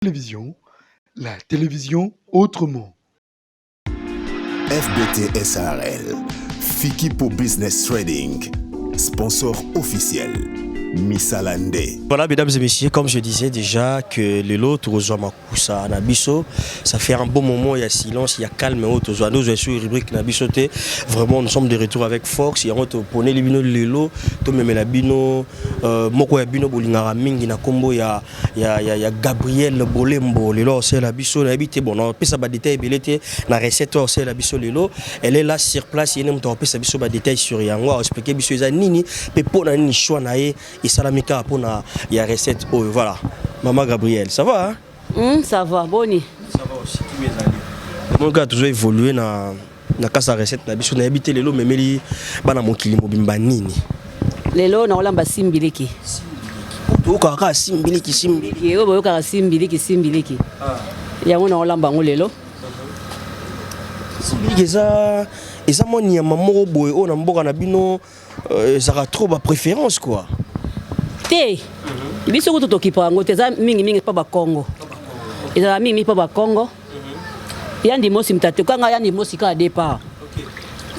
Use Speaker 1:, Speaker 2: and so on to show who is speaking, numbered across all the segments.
Speaker 1: Télévision, la télévision autrement.
Speaker 2: FBT SARL, Fikipo Business Trading, sponsor officiel. Misalande.
Speaker 3: Voilà, mesdames et messieurs, comme je disais déjà que lelo tozwa makusa na biso, ça fait un bon moment, il y a silence, il y a calme, tozwa nous sur rubrique na biso te. Vraiment, nous sommes de retour avec force. Il y a topone bino lelo, tomemela bino moko ya bino bolingaka mingi na kombo ya Gabriel Bolembo. Lelo osala biso na habité bon, on pesa ba détail ebele te na recette osala biso lelo. Elle est là sur place, il y a muto pesa biso ba détail sur yango, expliquer biso eza nini pe pona nini choix na ye esalami kaka mpona ya recette oyo. Voilà, mama Gabriel, ça va, hein?
Speaker 4: Ça va, boni?
Speaker 3: Ça va aussi, tous mes amis. Mon gars toujours évolué na kasa recette na biso. Nayebi te lelo memeli bana mokili mobimba nini?
Speaker 4: Lelo naolamba simbiliki.
Speaker 3: Toyokaka kaka simbiliki, simbiliki.
Speaker 4: Oyo boyokaka simbiliki, simbiliki yango naolamba yango lelo.
Speaker 3: Simbiliki eza mwa nyama moko boye oyo na mboka na bino ezalaka trop bapréférence quoi.
Speaker 4: Te, biso kutu tokipa yango te. Eza mingimingi mpo Bakongo, ezalaka mingimingi mpo Bakongo. Yandi mosi mutu kanga yandi mosi kaka départ.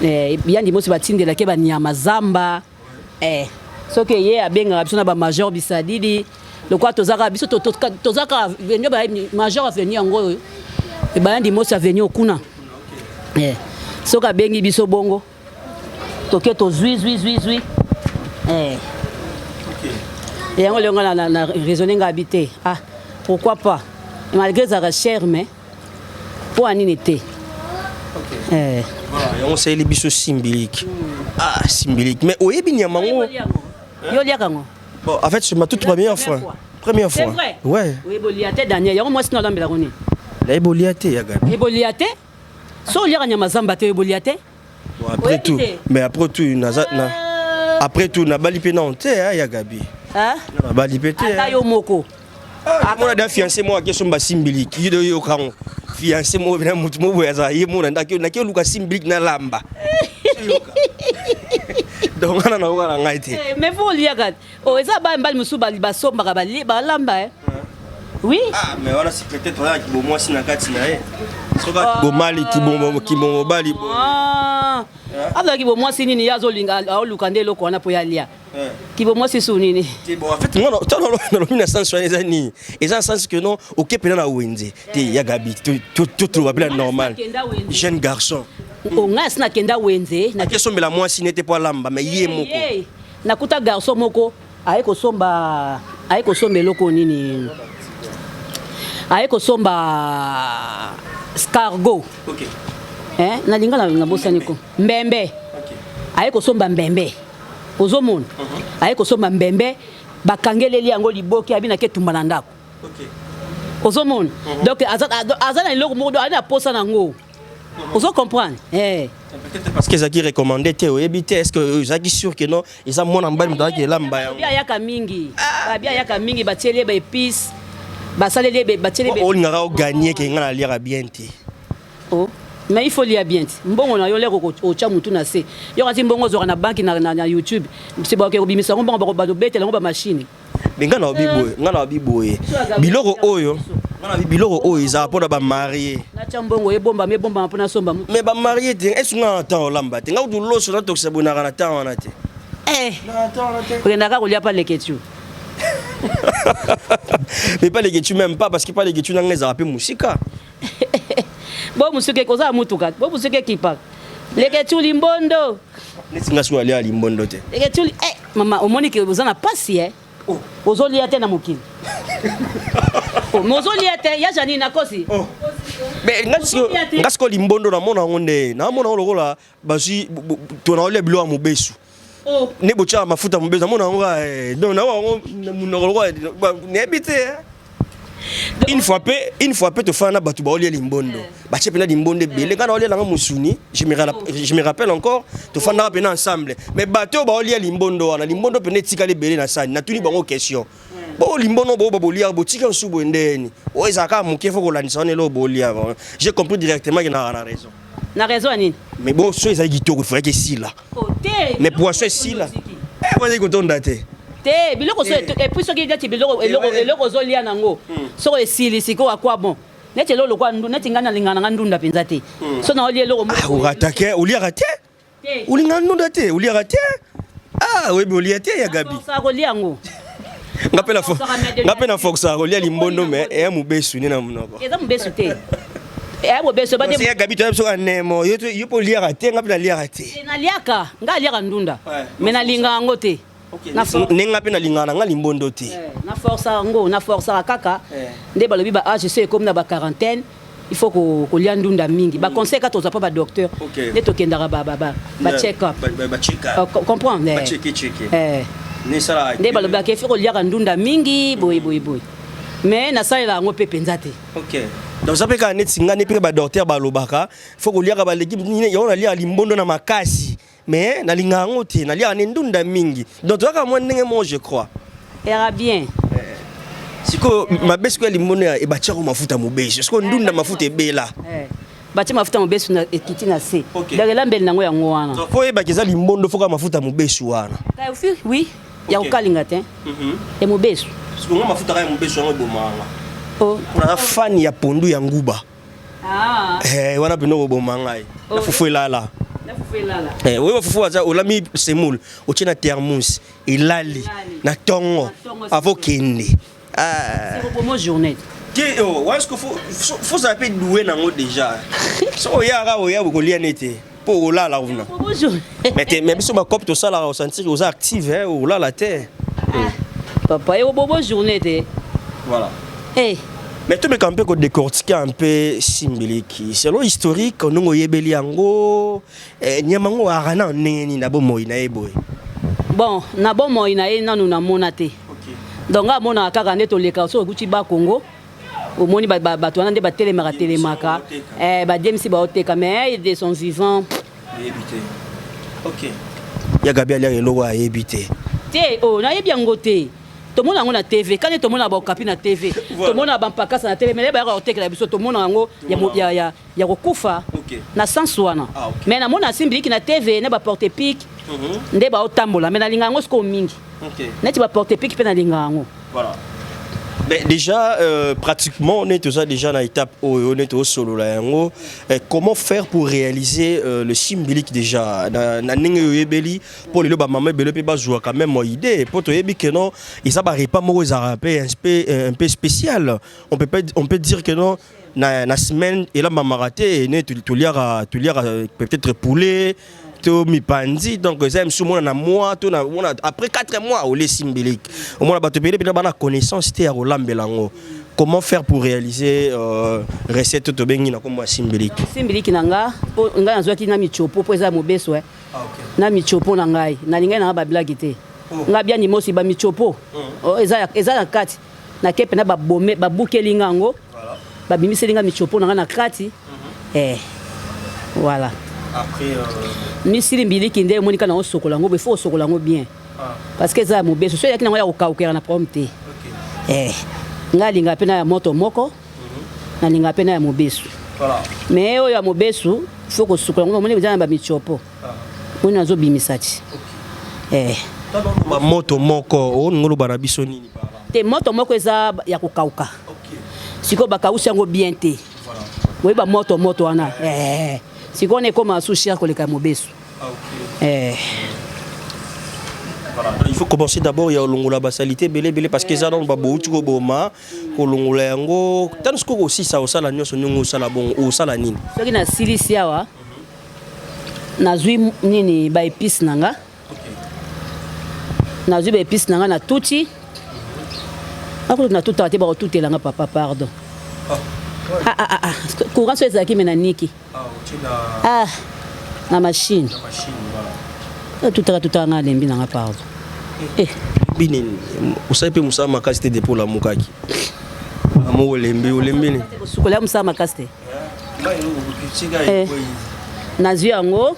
Speaker 4: Yandi mosi batindelaki banyama zamba. Soki ye abengaka biso na bamajor bisadidi lokola tozaka biso, tozaka avenue major, avenue yango oyo bayandi mosi, avenue okuna. Soki abengi biso bongo, toke tozwi zwi zwi zwi. Yango lelo nga na raisonne nga abi te, ah, pourquoi pas, malgré ezalaka cher, mais mpo ya nini te?
Speaker 3: Yango osaleli biso simbiliki. Ah, simbiliki, mais oyebi nyama yango?
Speaker 4: Yo oliaka yango?
Speaker 3: Bon, en fait, c'est ma toute première fois. Première fois.
Speaker 4: C'est vrai?
Speaker 3: Ouais.
Speaker 4: Oyebi olia te, Daniel. Yango mwasi no alambelako nini?
Speaker 3: Nayebi olia te, ya Gabi.
Speaker 4: Oyebi olia te? So oliaka nyama zamba te, oyebi olia te?
Speaker 3: Bon, après tout, mais après tout, naza na après tout nabali mpe nano te, ya Gabi. Nabali mpe te.
Speaker 4: Ata yo moko.
Speaker 3: Mona da fiancé moko ake somba simbiliki, yo yokango fiancé moko na motu moko boye azala ye mona nake oluka simbiliki nalamba, donc wana nayoka na ngai te.
Speaker 4: Mais faut oliaka. Oh, eza ba mibali mosusu basombaka, balamba, oui.
Speaker 3: Ah, mais wana si peut-être azalaki bomwasi na kati na ye, soki bomali kimomobali.
Speaker 4: Azalaki bomwasi nini? Ye azolinga, aoluka nde eloko wana mpo ya lia. Kibomwasi su nini?
Speaker 3: Bon, en fait, nga nalobi na sens wana eza nini? Eza na sens que non, oke mpena na wenze te, ya Gabi, toloba mpena normal, jeune garçon.
Speaker 4: Ngai asi nakenda wenze.
Speaker 3: Akesombela mwasi nete mpo alamba, mais ye moko.
Speaker 4: Nakuta garçon moko aye kosomba, aye kosomba eloko nini, aye kosomba escargot. Nalinga nabosani ko mbembe. Aye kosomba mbembe, ozomona, aye kosomba mbembe, bakangeleli yango liboke, abinaki etumba na ndako, ozomona. Donc aza na eloko moko, aza na posa nango, ozo comprendre?
Speaker 3: Peut-être parce que ezalaki recommandé te, oyebi te. Est ce que ezalaki sûr que non, eza mwana mobali moto azalaki elamba yango?
Speaker 4: Babi ayaka mingi, babi ayaka mingi, batieli ye baépice, basaleli ye, batieli.
Speaker 3: Olingaka oganye ke ngai naliaka bien te.
Speaker 4: Oh. Mais il faut lia bien ti mbongo na yo leko otya mutu na se yo kasi mbongo ozwaka na banki na YouTube se bakoke kobimisa yango, mbongo bazobetela yango bamashine.
Speaker 3: Mais ngai naobi boye, ngai naobi boye, biloko oyo, ngai naobi biloko oyo ezala mpona bamarie.
Speaker 4: Natya mbongo ebombama, ebombama mpo nasomba.
Speaker 3: Mais bamarie te, esi ngai na temps olamba te. Ngai kutu loso natokisa bonaka na temps wana te.
Speaker 4: Okendaka kolia pa leketu.
Speaker 3: Mais pas leketu même pas, parce que pas leketu na ngai ezala mpe mosika.
Speaker 4: Bo mosuki kozala mutuka, bo mosuki ekipaka leketu limbondo.
Speaker 3: Neti nga soki alia limbondo te.
Speaker 4: Leketu, eh, mama, omoni ke oza na pasi, eh?
Speaker 3: Oh.
Speaker 4: Ozolia te na mokili. Oh, mais ozolia te ya Janine, nakosi.
Speaker 3: Oh. Mais nga sikoyo limbondo namona yango nde namona yango lokola bazwi to na olia biloko ya mobesu.
Speaker 4: Oh.
Speaker 3: Ne botyaka mafuta mobesu, namona yango kaka, donc naona yango na monoko lokola nayebi te. Une fois mpe tofanda na bato baolia limbondo, batie mpena limbondo ebele, ngai naolia nanga mosuni. Je me rappelle encore, tofandaka mpena ensemble, mais bato oyo baolia limbondo wana, limbondo mpena etikali ebele na sani. Natuni bango question: bo limbondo bo bolia, botika nsu boye ndeni? Oyo ezalaka kaka moke, faut kolandisa wana eloko bolia. J'ai compris directement ke naka na raison.
Speaker 4: Na raison ya nini?
Speaker 3: Mais bon, so ezali kitoko, efalaki esila.
Speaker 4: Oh, te.
Speaker 3: Mais poisson esila, bazali kotonda te.
Speaker 4: Te, biloko so, et puis soki neti biloko, eloko ozolia nango, soko esili sikoyo, akwa bon, neti eloko lokwa neti ngai nalingaka nanga ndunda mpenza te. So naolia eloko moko.
Speaker 3: Oratake, oliaka te?
Speaker 4: Te.
Speaker 3: Olinga ndunda te, oliaka te? Ah, oyebi olia te ya Gabi.
Speaker 4: Naforçaka kolia yango.
Speaker 3: Nga mpe na
Speaker 4: Naforçaka.
Speaker 3: Nga mpe na forçaka kolia limbondo, mais eya mobesu nde na monoko.
Speaker 4: Eza mobesu te, eya mobesu bate.
Speaker 3: Ya Gabi, toya biso anemo yo yo mpe oliaka te, nga mpe naliaka te.
Speaker 4: Naliaka, ngai aliaka ndunda, mais nalinga yango te.
Speaker 3: Ndenge nga mpe nalingaka na nga limbondo te.
Speaker 4: Na forçaka yango, na forçaka kaka. Nde balobi ba âge so ekomi na ba quarantaine, il faut kolia ndunda mingi. Baconseil kaka tozwa mpo badocteur nde tokendaka ba check up. Comprendre? Nde balobaka il faut koliaka ndunda mingi, boye boye boye, mais nasalela yango mpe mpenza te.
Speaker 3: Ok, donc eza mpe kaka neti nga nde mpe badocteur balobaka faut koliaka balégume. Yango naliaka limbondo na makasi, mais nalingaka yango te, naliaka nde ndunda mingi. Donc tozalaka mwa ndenge moko, je crois.
Speaker 4: Era bien.
Speaker 3: Sikoyo mabe sikoyo ya limbondo ya ebatiako mafuta mobesu, sikoyo ndunda mafuta ebela.
Speaker 4: Batie mafuta mobesu na ekiti na se. Donc elambeli nango yango wana.
Speaker 3: Fo oyebaki eza limbondo, fo kaka mafuta mobesu wana.
Speaker 4: Oui, ya kokalinga te, ya mobesu.
Speaker 3: Sikoyo nga mafuta kaka ya mobesu yango ebomaka. Naza fan ya pondu ya nguba. Wana mpena okoboma ngai na fufu elala. Oyeba fufu aza olami semoule, otie na thermos, elali na ntongo avo kende.
Speaker 4: Bomo journée.
Speaker 3: Te, wana siko fozala mpe doué nango déjà. Soki oyaka oya kolia nete mpo olala kuna, mais te, mais biso bacope tosalaka, osentir oza active, olala te.
Speaker 4: Papa, eko journée te.
Speaker 3: Voilà. Mais tomeka mpe kodécortiquer un peu simbiliki selon historique, ndenge oyebeli yango. Nyama yango aka na ndenge nini na bomoi na ye boye?
Speaker 4: Bon, na bomoi na ye nanu namona te. Donc nga amonaka kaka nde toleka, soki okuti Bakongo, omoni bato wana nde batelemaka telemaka, badiemisi baoteka, mais de son vivant.
Speaker 3: Ya Gabi aliaka eloko ayebi te.
Speaker 4: Te, o nayebi yango te. Tomona yango na TV kani, tomona baokapi na TV, tomona bampakasa na TV, mais bayaka kotekela biso, tomona yango ya kokufa na sens wana. Mais namona asimbiliki na TV na baporte-pique nde baotambola, mais nalinga yango sikoyo mingi neti baporte-pique mpe nalinga yango.
Speaker 3: Voilà. Mais déjà, pratiquement, on est déjà dans l'étape où on est au solo là. Comment faire pour réaliser le simbilik déjà? Na ndenge oyebeli pour le ba maman ebele pe bazwa quand même idée pour toyebi que non, eza ba repas moko ezalaka mpe un peu spécial. On peut pas, on peut dire que non, na semaine elambamaka te, ne toliaka peut-être poulet to mipandi. Donc eza mosusu omona na mois to na mona après 4 mois olesi mbiliki, omona bato ebele mpena bana connaissance te ya kolambela yango. Comment faire pour réaliser recette oyo tobengi na kombo ya simbiliki?
Speaker 4: Simbiliki na nga, mpo ngai nazwaki na michopo, mpo eza mobeso na michopo na ngai nalingai nanga bablague te. Ngai biani mosi bamichopo. Oh, eza na kati nake mpena babome, babukeli nga yango, babimiseli nga michopo na nga na kati. Voilà.
Speaker 3: Après
Speaker 4: misili mbiliki nde omoni kaka na osokola yango boye. Faut osokola yango bien parce que eza ya mobeso. So eyaki nango ya kokaukela na problème te. Ngai alingaka mpe na ya moto moko, nalingaka mpe na ya mobesu. Mais oyo ya mobesu, faut kosukola yango. Omoni eza na bamichopo, moni nazobimisa ti.
Speaker 3: Bamoto moko oninga oloba na biso nini?
Speaker 4: Te, moto moko eza ya kokauka. Sikoyo bakausi yango bien te, oyeba moto moto wana. Sikoyo wana ekóma su cher koleka ya mobesu.
Speaker 3: Voilà. Il faut commencer d'abord ya kolongola basaleté ebele ebele parce que eza nano babouti koboma, kolongola yango. Tano sikoyo kosisa osala nyonso ndenge osala bongo, osala nini?
Speaker 4: Soki nasilisi awa, nazwi nini, baépice na nga, nazwi baépice na nga, natuti akutu, natutaka te, bakotutela nga. Papa, pardon. Ah, ah, ah, ah. Courant so ezalaki me naniki ah, na machine tutaka tutaka, nga alembi nanga, pardon.
Speaker 3: Binini osali mpe mosala makasi te depuis olamukaki amo, olembi, olembi nini?
Speaker 4: Kosukola ya mosala makasi te. Nazwi yango,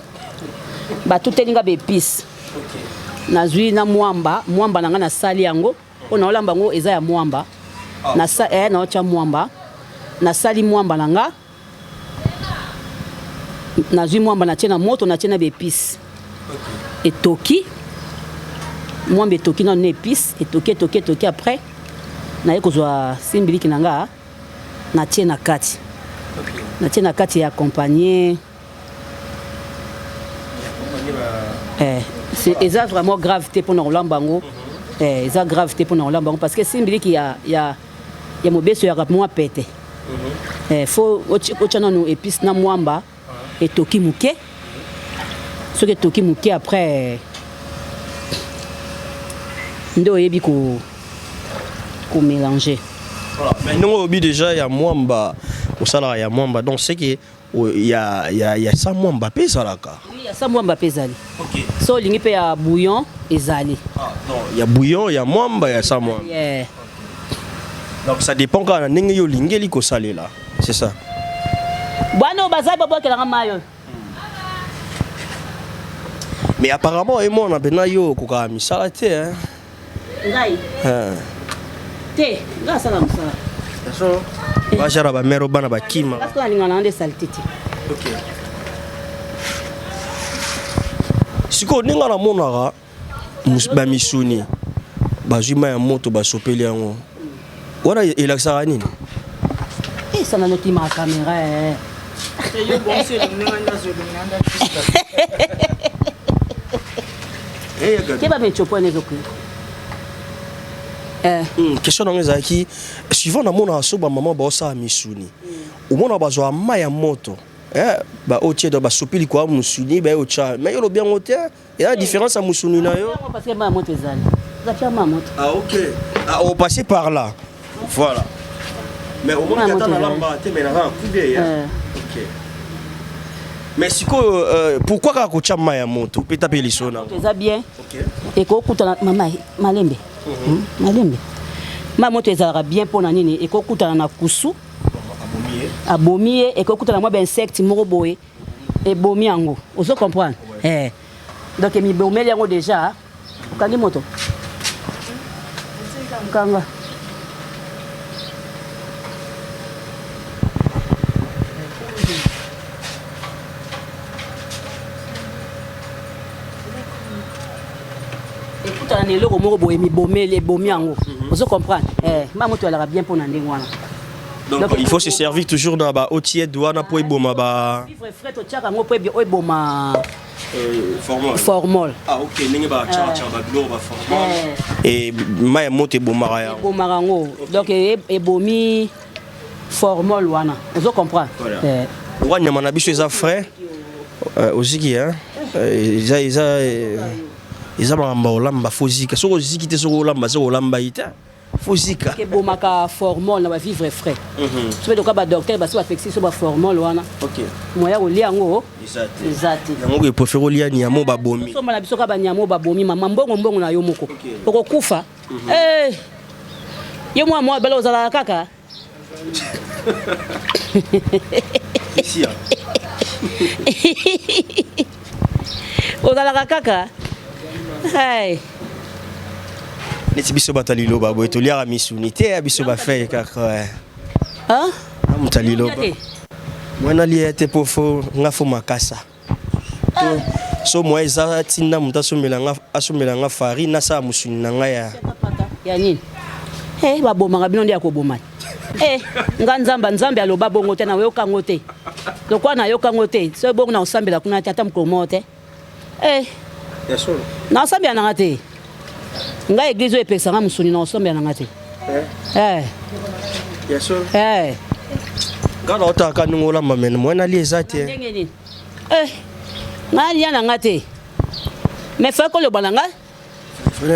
Speaker 4: batuteli nga baépice, nazwi na mwamba, mwamba na nga nasali yango mpo naolamba yango, eza ya mwamba. Naotya mwamba, nasali mwamba na nga, nazwi mwamba, natie na moto, natie na baépice, etoki. Mwambe etoki nano na épice, etoki etoki etoki, après naye kozwa simbiliki na nga, natie na kati. Natie na kati ya accompagner. Eh, eza vraiment grave te mpona kolamba yango. Eh, eza grave te mpona kolamba yango parce que simbiliki ya mobeso yaka mwa pete. Eh, faut otya nanu épice na mwamba, etoki moke. Soki etoki moke, après nde oyebi ko komélanger.
Speaker 3: Voilà. Mais ndenge olobi déjà ya mwamba, osalaka ya mwamba, donc c'est que ya sa mwamba mpe ezalaka?
Speaker 4: Oui, ya sa mwamba mpe ezali. So olingi mpe ya bouillon, ezali.
Speaker 3: Ah, donc ya bouillon, ya mwamba, ya sa mwamba.
Speaker 4: Yeah.
Speaker 3: Donc ça dépend kaka na ndenge yo olingeli kosalela, c'est ça?
Speaker 4: Bwana oyo bazali babwakelanga mai oyo.
Speaker 3: Mais apparemment emona mpena yo okokaka misala te, hein?
Speaker 4: Ngai?
Speaker 3: Hein.
Speaker 4: Te, ngai asala mosala.
Speaker 3: Bajara bamere bana bakima.
Speaker 4: Parce que nalingana nde saleté te.
Speaker 3: Sikoyo ndenge namonaka bamisuni bazwi mai ya moto, basopeli yango wana, elakisaka nini?
Speaker 4: Esana nokima caméra, eh.
Speaker 5: Yo bonso elingi nga nde azolinga nde apesa.
Speaker 4: Keba metsopo wana ezokoya. Eh.
Speaker 3: Question nango ezalaki suivant: namonaka so bamama baosala misuni, omona bazwaka mai ya moto, eh, baotie do basopi likolo ya musuni, baye otya. Mais yo olobi yango te, eza différence ya musuni na yo.
Speaker 4: Yango parce que mai ya moto ezali, eza mai ya moto.
Speaker 3: Ah ok, ah, on passer par là, voilà. Mais omoni
Speaker 4: Mai ya
Speaker 3: ata
Speaker 4: moto ezali.
Speaker 3: nalamba te, mais naza na coup d'œil, hein.
Speaker 4: Eh.
Speaker 3: Ok, mais sikoyo pourquoi kaka kotya mai ya moto mpe ta mpe liso nango?
Speaker 4: Eza bien.
Speaker 3: Ok.
Speaker 4: Ekokutana mama malembe. Malembe. Mai ya moto ezalaka bien mpo na nini? Ekokutana na kusu, abomi ye. Ekokutana mwa bainsecte moko boye, ebomi yango. Ozo comprendre? Eh. Donc emibomeli yango déjà. Okangi moto, kanga. Ekutana na eloko moko boye, mibomeli, ebomi yango. Ozo comprendre? Eh, mai moto ezalaka bien mpo na ndenge wana.
Speaker 3: Donc,
Speaker 4: Donc,
Speaker 3: il faut se servir toujours dans ba eau tiède wana po eboma ba
Speaker 4: vivre frais, totiaka yango mpo oyo eboma
Speaker 3: formol.
Speaker 4: Formol.
Speaker 3: Ah ok, ndenge ba tcha ba biloko ba formol et mai ya moto ebomaka yango.
Speaker 4: Ebomaka yango, donc ebomi formol wana. Ozo comprendre?
Speaker 3: Voilà.
Speaker 4: Eh.
Speaker 3: Wa nyama na biso eza frais, oziki, hein? Eza makambo ya olamba, faut zika. Soki oziki te, soki olamba, soki olamba ye te, faut zika.
Speaker 4: Ebomaka formol na bavivre frais. Soki toka badocteur basi bapekisi biso baformol wana, moya kolia yango
Speaker 3: Eza te.
Speaker 4: Eza te.
Speaker 3: Yango epréféré olia nyama babomi.
Speaker 4: Somba na biso kaka banyama oyo babomi. Mama, mbongo mbongo na yo moko, okokufa. Eh, yo mwa mwa bala ozalaka kaka.
Speaker 3: Isia.
Speaker 4: Ozalaka kaka. Hey.
Speaker 3: Neti biso bato ya liloba boye, toliaka misuni te, ya biso bafei kaka, ouais.
Speaker 4: Hein?
Speaker 3: Na moto ya liloba.
Speaker 4: Te.
Speaker 3: Mwana lia te mpo faut nga faut makasa. So mwa eza ntinda moto asombela nga farine, nasala mosuni na ngai ya
Speaker 4: Ya nini? Eh, babomaka bino nde ya koboma. Eh, nga Nzambe, Nzambe aloba bongo te, nayoka yango te. Lokwa nayoka yango te, so bongo na osambela kuna te ata mokolo moko te. Eh,
Speaker 3: Ya solo?
Speaker 4: Naosambela nanga te. Ngai église oyo epekisanga mosuni, na osambela nanga te. Eh.
Speaker 3: Ya solo?
Speaker 4: Eh.
Speaker 3: Nga na otaka ndenge olamba, mene mwana lia eza te.
Speaker 4: Ndenge nini? Eh, ngai lia na nga te, mais faut koloba na nga.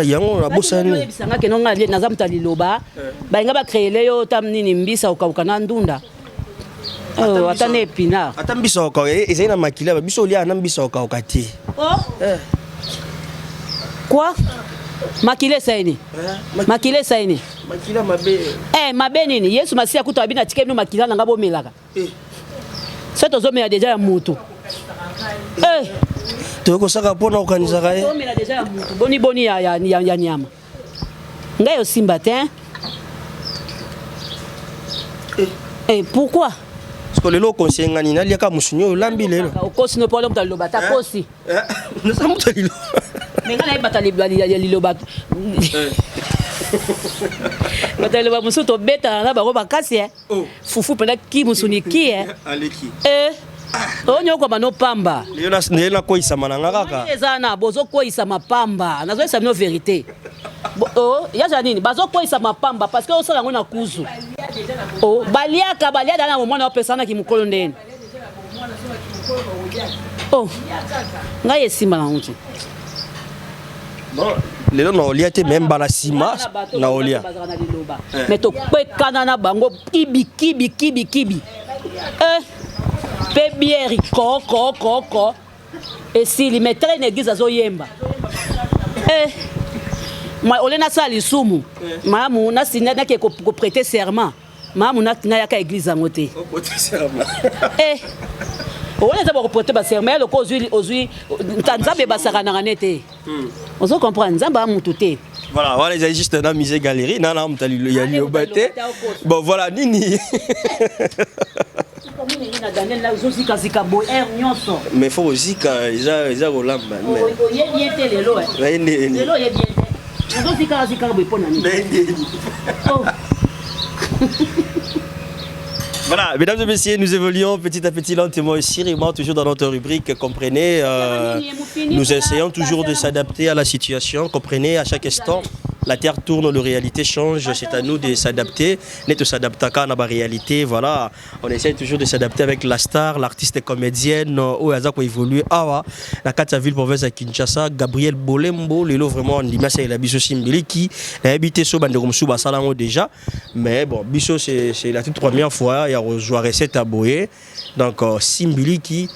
Speaker 3: Yango nabosani.
Speaker 4: Oyebisanga keno ngai naza moto ya liloba. Balinga bacréele yo ta nini, mbisa okauka na ndunda. Oh, ata na épinard.
Speaker 3: Ata mbisa okauka ezali na makila, biso oliaka na mbisa okauka te.
Speaker 4: Oh? Quoi? Makila esali nini? Makila esali nini?
Speaker 3: Makila mabe.
Speaker 4: Eh, mabe nini? Yesu Masiya kutu abi: "Natika bino makila na nga, bomelaka." So tozomela déjà ya mutu. Eh,
Speaker 3: toyei kosaka mpona kokanisaka ye.
Speaker 4: Tozomela déjà ya mutu, boni boni ya nyama? Ngai osimba te, hein? Eh, pourquoi?
Speaker 3: Parce que lelo oconseille nga nini? Naliaka mosuni oyo olambi lelo?
Speaker 4: Okosi no mpo moto aloba ta kosi.
Speaker 3: Naza moto ya liloba.
Speaker 4: Mais ngai nayebi bato ya liloba, bato ya liloba mosusu tobetana na bango makasi e.
Speaker 3: Oh.
Speaker 4: Fufu mpenza ki mosuni ki e.
Speaker 3: Aleki.
Speaker 4: E onyokoma nopamba.
Speaker 3: Lelo nakweyisama na nga kaka.
Speaker 4: Eza na bozokweyisa mapamba, nazoyesa bino vérité. Oh, yaza nini, bazokweyisa mapamba parce que osala yango na kuzu. Oh, baliaka, baliaka na mwana opesanaki mokolo ndeni. Oh, ngai esimba nango te.
Speaker 3: Bon, lelo na olia te, me mbala nsima na olia.
Speaker 4: Bazalaka na liloba, mais tokwekana na bango kibi kibi kibi kibi. Eh, mpe bière ko ko ko ko esili, mais tala na église azoyemba. Eh, ole nasala lisumu malamu nake koprêter serment malamu nayaka église yango te. Eh, wana eza bakoprêter baserment ya loko ozwi nzambe basakanaka ne te. Ozo comprendre, nzambe aya mutu te.
Speaker 3: Voilà, voilà, ezali juste na musée galerie na moto ya liloba te. Bon, voilà nini.
Speaker 4: Na Daniel ozozikazika boye aire nyonso.
Speaker 3: Mais faut ozika, eza kolamba.
Speaker 4: Oyebi ye te lelo.
Speaker 3: Naye ndeni.
Speaker 4: Lelo oyebi ye te, ozozikazika boye mpo na nini?
Speaker 3: Naye ndeni.
Speaker 4: Oh.
Speaker 3: Voilà, mesdames et messieurs, nous évoluons petit à petit, lentement et sûrement, toujours dans notre rubrique. Comprenez, nous essayons toujours de s'adapter à la situation. Comprenez, à chaque instant, la terre tourne, la réalité change. C'est à nous de s'adapter. Net s'adapter à la réalité. Voilà, on essaie toujours de s'adapter avec la star, l'artiste comédienne, oyo aza évoluer. Awa, na kati ville province à Kinshasa, Gabriel Bolembo, lelo vraiment, on dit, c'est la biso simbiliki, na habité so bande comme sous basalango déjà. Mais bon, biso c'est la toute première fois, il y a rejoint recette à boye. Donc simbiliki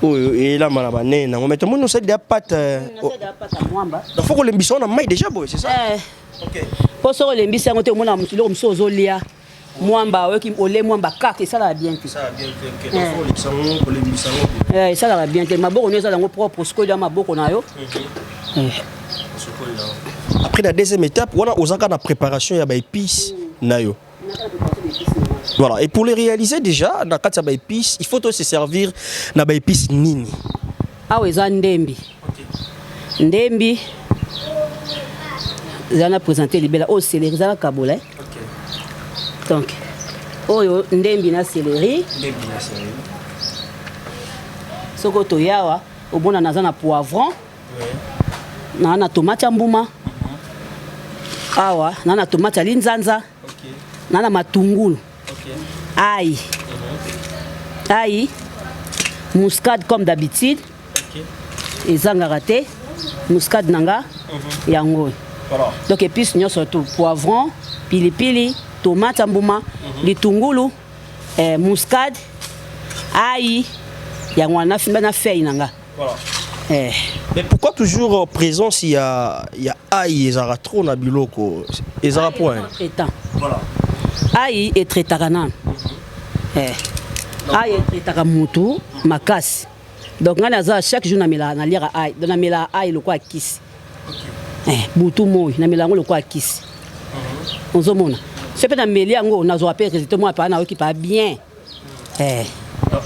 Speaker 3: oyo elamba na banene nango, mais tomoni osali deya pâte. Donc faut kolembisa na mai déjà boye, c'est ça?
Speaker 4: Ok. Mpo soki olembisi yango te, omona eloko mosusu ozolia mwamba, oyoki ole mwamba kaka, esalaka bien te. Esalaka bien te. Maboko no ezala yango propre, sikoyo lia maboko na yo.
Speaker 3: Après la deuxième étape wana, ozaka na préparation ya baépice na yo. Voilà, et pour les réaliser déjà, na kati ya baépice, il faut se servir na baépice nini?
Speaker 4: Awa eza ndembi. Ndembi eza na présente libela. Oyo céleri, eza na kabola. Donc oyo ndembi na céleri. Soki oyo toyawa, omona naza na poivron, naa na tomate ya mbuma awa, naa na tomate ya linzanza, naa na matungulu, ail, ail, muscade comme d'habitude, ezangaka te muscade na nga yango oyo. Donc épice nyonso tu, poivron, pilipili, tomate ya mbuma, litungulu, muscade, ail, yango wana na feuille na nga.
Speaker 3: Mais pourquoi toujours présence il y a ail ezalaka trop na biloko, ezalaka point?
Speaker 4: Traitant. Ail etraitaka nano. Ail etraitaka mutu makasi. Donc ngai naza chaque jour namela, naliaka ail. Donc namelaka ail lokola kisi. Butu moi namela yango lokola kisi. Ozomona so mpe nameli yango, nazwaka mpe résultat moko apaa, nayoki pa bien.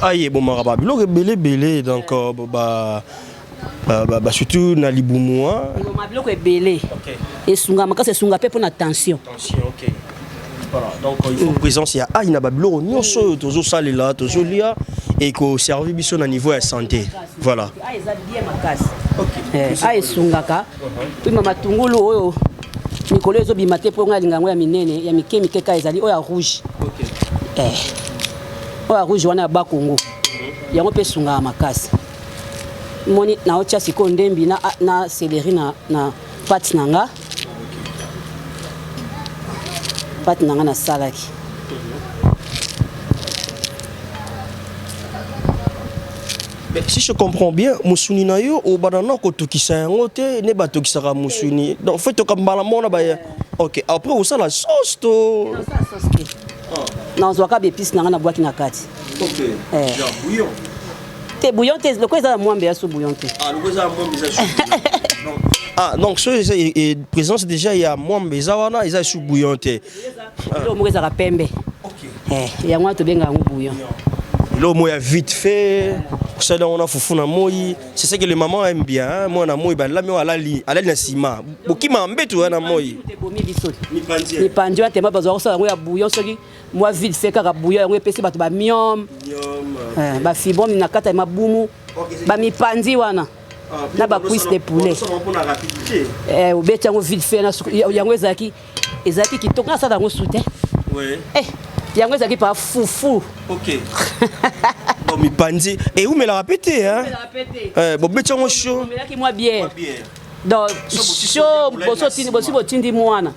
Speaker 3: Ail ebomaka ba biloko ebele ebele, donc ba surtout na libumu.
Speaker 4: Ebomaka biloko ebele, esunga makasi, esunga mpe mpo na tension.
Speaker 3: Tension, ok. Voilà, donc il faut présence ya ail na babiloko nyonso oyo tozosalela, tozolia, ekoservi biso na niveau ya santé. Voilà.
Speaker 4: Ail eza bien makasi. Ail esungaka pima matungulu oyo mikolo ezobima te, mpo ngai alinga yango ya minene, ya mike mike kaka ezali oyo ya rouge. Oyo ya rouge wana ya Bakongo, yango mpe esungaka makasi. Moni naotia sikoyo ndembi na céleri na pâte na nga. Pâte na nga nasalaki.
Speaker 3: Mais si je comprends bien, musuni na yo obanda na kotokisa yango te ne batokisaka musuni. Donc faut toka mbala mona ba. OK, après osala sauce to?
Speaker 4: Nasala sauce te, nazwaka baépice na nga, nabwaki na kati.
Speaker 3: Genre bouillon.
Speaker 4: Te, bouillon te, lokola eza na mwambe ya so bouillon te.
Speaker 3: Ah, lokola eza mwambe eza sous. Ah, donc so eza présence déjà ya mwambe eza wana, eza sous bouillon te.
Speaker 4: Eloko moko ezalaka pembe. Yango wana tobengaka yango bouillon.
Speaker 3: Eloko moko ya vite fait, kosala yango na fufu na moi. C'est ce que les mamans aiment bien, hein. Mwana moi balami oyo alali, alali na nsima. Bokima mbetu wana moi.
Speaker 4: Ebomi biso. Mipanzi wana tema bazwa kosala yango ya bouillon, soki mwa vite fait kaka bouillon yango epesi bato bamyome, bafibrome na kati ya mabumu, bamipanzi wana na bacuisse de poulet. Obeti yango vite fait yango ezalaki ezalaki kitoko. Nasala yango su te. Yango ezalaki pa fufu.
Speaker 3: Ok. Bon, mipanzi eumelaka mpe te, hein? Bobeti yango chaud.
Speaker 4: Omelaki mwa bière. Donc chaud, bosi botindi mwana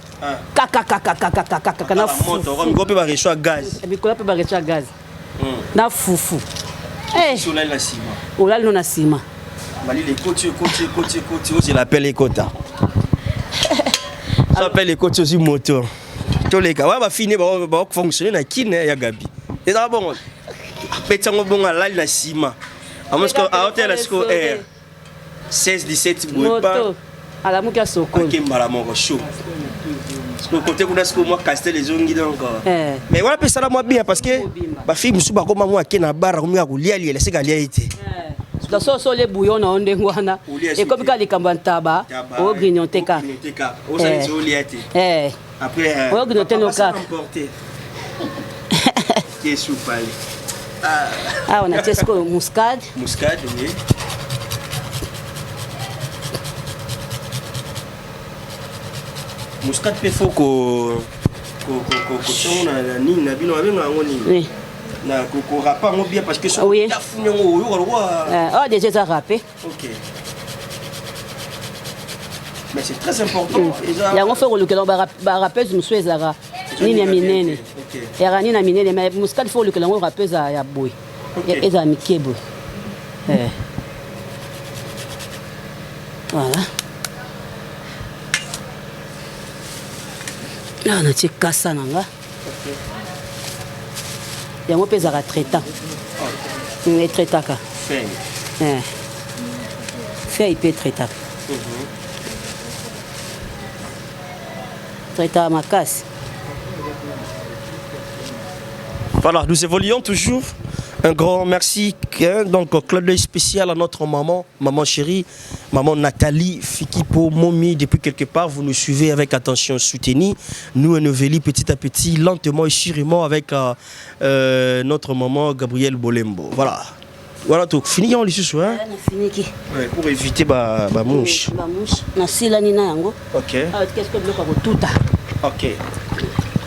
Speaker 4: kakakakakakakaka na fufu.
Speaker 3: Mikolo mpe barechaud ya gaz.
Speaker 4: Mikolo mpe barechaud ya gaz na fufu.
Speaker 3: Olali na nsima.
Speaker 4: Olali no na nsima.
Speaker 3: Malili ekoti, ekoti, ekoti, ekoti, ozela appel ekota. So appel ekoti, ozwi moto, toleka wana. Bafini bafonctionne na kine ya Gabi, ezaka bongo, apeti yango bongo, alali na nsima, aotela siko air 16 17 boye pa.
Speaker 4: Alamuki, asokoli.
Speaker 3: Ake mbala moko chaud kote kuna, sikoyo mwa castel ezongi. Donc mais wana mpe esala mwa bien, parce que bafille mosusu bakoma mwa ake na bar, akomi kaka kolia liela, seka alia ye te.
Speaker 4: Donc so osole bouillon na yo ndenge wana, ekomi kaka likambo ya ntaba, ogrignote kaka.
Speaker 3: Olia te.
Speaker 4: Ogrignote no kaka.
Speaker 3: Kesupale.
Speaker 4: Awa natie sikoyo muscade.
Speaker 3: Muscade, oui. Muscade mpe faut kotiango na nini na bino, babenga yango nini, na korapa yango bien, parce que soki tafuni yango, oyoka lokwa.
Speaker 4: Oh, déjà eza râpé.
Speaker 3: Ok, mais c'est très important.
Speaker 4: Yango faut kolukela barâpeuse mosusu, ezalaka nini ya minene, ezalaka nini ya minene, mais muscade faut kolukela yango râpeuse ya boye, ezala mike boye. Voilà, awa natie kasa na nga. Yango mpe ezalaka traitant, etraitaka feuille mpe, etraitaka, traitaka makasi.
Speaker 3: Voilà, nous évoluons toujours. Un grand merci, hein, donc clin d'œil spécial à notre maman, maman chérie, maman Nathalie Fikipo Momi. Depuis quelque part, vous nous suivez avec attention soutenue. Nous, on évolue petit à petit, lentement et sûrement avec notre maman Gabrielle Bolembo. Voilà. Voilà tout. Fini les sous, hein?
Speaker 4: Nafiniki.
Speaker 3: Ouais, pour éviter ba, ba mouche.
Speaker 4: Bamouche nasilani na yango.
Speaker 3: Ok.
Speaker 4: Awa qu'est-ce que biloko ya kotuta.
Speaker 3: Ok.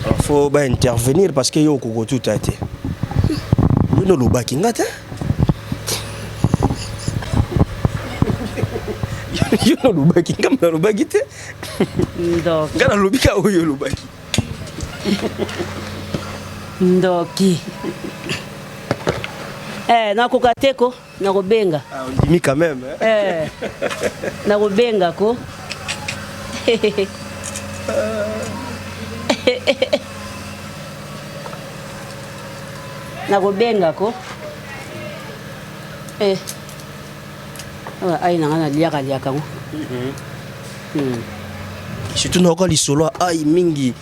Speaker 3: Alors, faut bah, intervenir parce que yo kokotuta te. Yo nolobaki nga te. Yo nalobaki, nga nalobaki te.
Speaker 4: Ndoki.
Speaker 3: Nga nalobi ka oyo olobaki.
Speaker 4: Ndoki. Eh, nakoka te ko, nakobenga.
Speaker 3: Ah, ondimi quand même, hein?
Speaker 4: Eh, nakobenga ko. Nakobenga ko. Eh. Awa ai na nga naliaka liaka ngo.
Speaker 3: Surtout nayoka lisolo ya ai mingi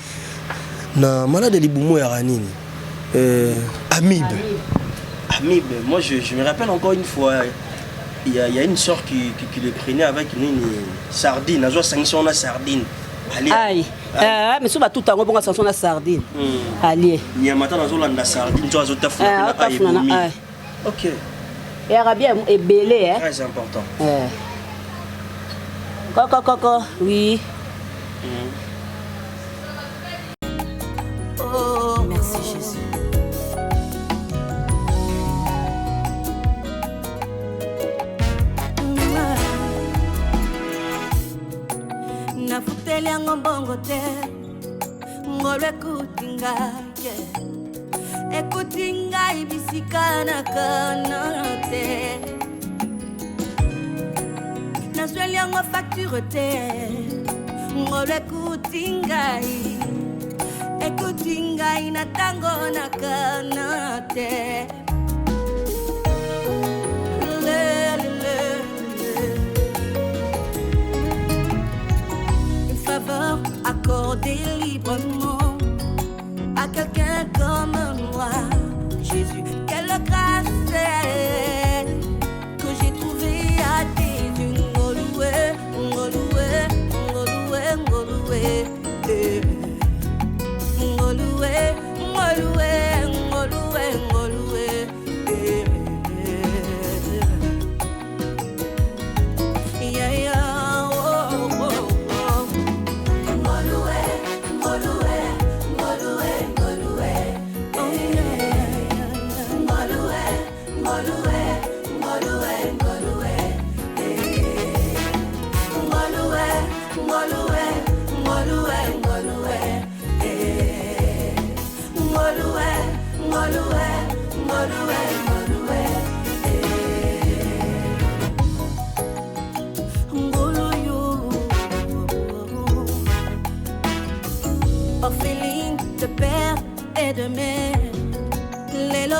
Speaker 3: na malade ya libumu yaka nini, amibe, amibe. Moi je me rappelle encore une fois, il y a une soeur qui le prenait avec nini, sardine, azwa sangisi wana sardine. Alia.
Speaker 4: Ai. Eh, mais so batuta yango bongo, sanso na sardine. Alie.
Speaker 3: Nyama ta nazolanda sardine to azotafuna.
Speaker 4: Eh,
Speaker 3: mpena ai.
Speaker 4: Otafuna na
Speaker 3: ebomi.
Speaker 4: Ai.
Speaker 3: Ok.
Speaker 4: Eyaka bien ebele, eh.
Speaker 3: Très important.
Speaker 4: Eh. Koko koko, oui. Merci Jésus.
Speaker 6: Nafuteli yango mbongo te, ngolu ekuti ngai, yeah. Ekuti ngai bisika nakana te, nazweli yango facture te, ngolu ekuti ngai, ekuti ngai na ntango nakana te. Le, le, le, le. Une faveur accordée librement à quelqu'un comme moi. Jésus, quelle grâce.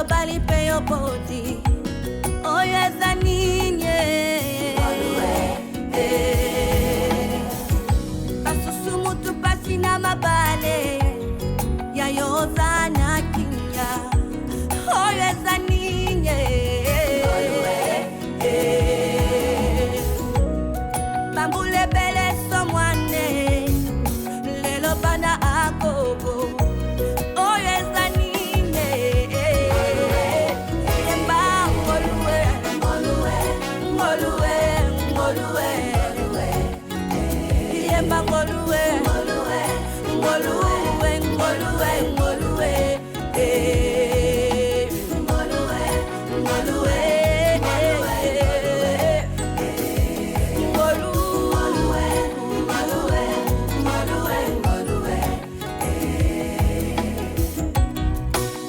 Speaker 6: Lelo obali mpe yo boti, oyo eza nini? Basusu mutu pasi na mabale ya yo oza na kinga, oyo eza nini? Bambula ebele somwane, lelo bana akoko, oyo eza nini? Yemba ngolue, ngolue, ngolue, ngolue, yemba ngolue, ngolue, ngolue, ngolue, ngolue, eh, ngolue, ngolue, ngolue, ngolue, ngolue, ngolue.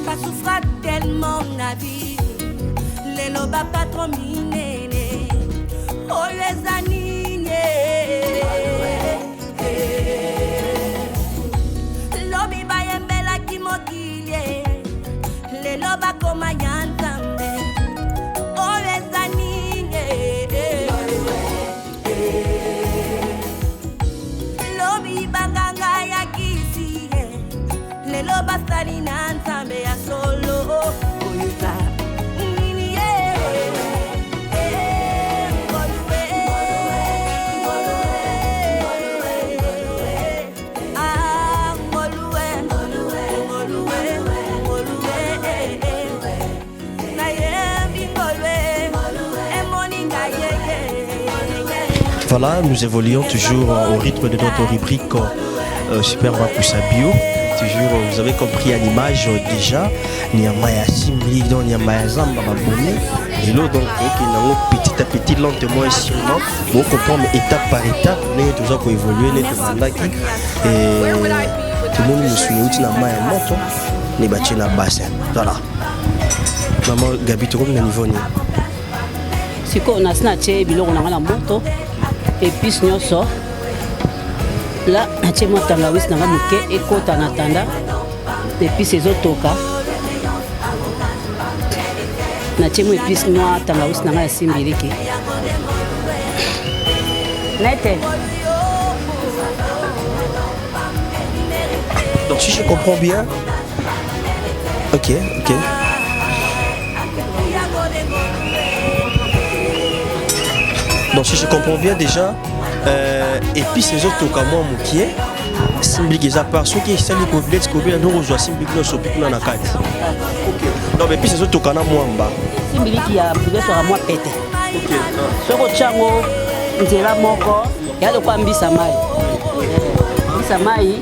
Speaker 6: Basouffra tellement na vie, lelo bapatron minene, oyo eza nini? Lobi bayembelaki mokili, lelo bakoma ya Nzambe, oyo eza nini? Lobi banganga ya kisi, lelo basali na Nzambe ya solo, oyo eza nini? Ngolue, ah, ngolue, ngolue, ngolue, nayembi ngolue, emoni ngai yeye.
Speaker 3: Voilà, nous évoluons toujours au rythme de notre rubrique Super Makusa Bio. Toujours, vous avez compris à l'image déjà, Nyama ya Simbili, donc Nyama ya Zamba babomi. Et là, donc, ok, nango petit à petit, lentement et sûrement, bon, comprendre étape par étape, nous avons toujours évolué, nous avons et tout le monde nous suit, nous avons ya moto, nous avons na bassin. Voilà. Maman Gabi, tu comme na niveau ni.
Speaker 4: Sikoyo nasi natie biloko na nga na moto, épice nyonso la natie mwa tangawisi na nga moke ekota na tanda épice ezotoka, natie mwa épice mwa tangawisi na nga ya simbiliki nete.
Speaker 3: Donc si je comprends bien, ok. Donc si je comprends bien déjà, épice ezotoka mwa mokie, simbiliki eza part soki esali neti kobela ndenge ozwa simbiliki nyonso opi kuna na kati. Ok. Donc épice ezotoka na mwamba.
Speaker 4: Simbiliki ya beswaka mwa pete, soki otya yango nzela moko ya lokola mbisa mai, mbisa mai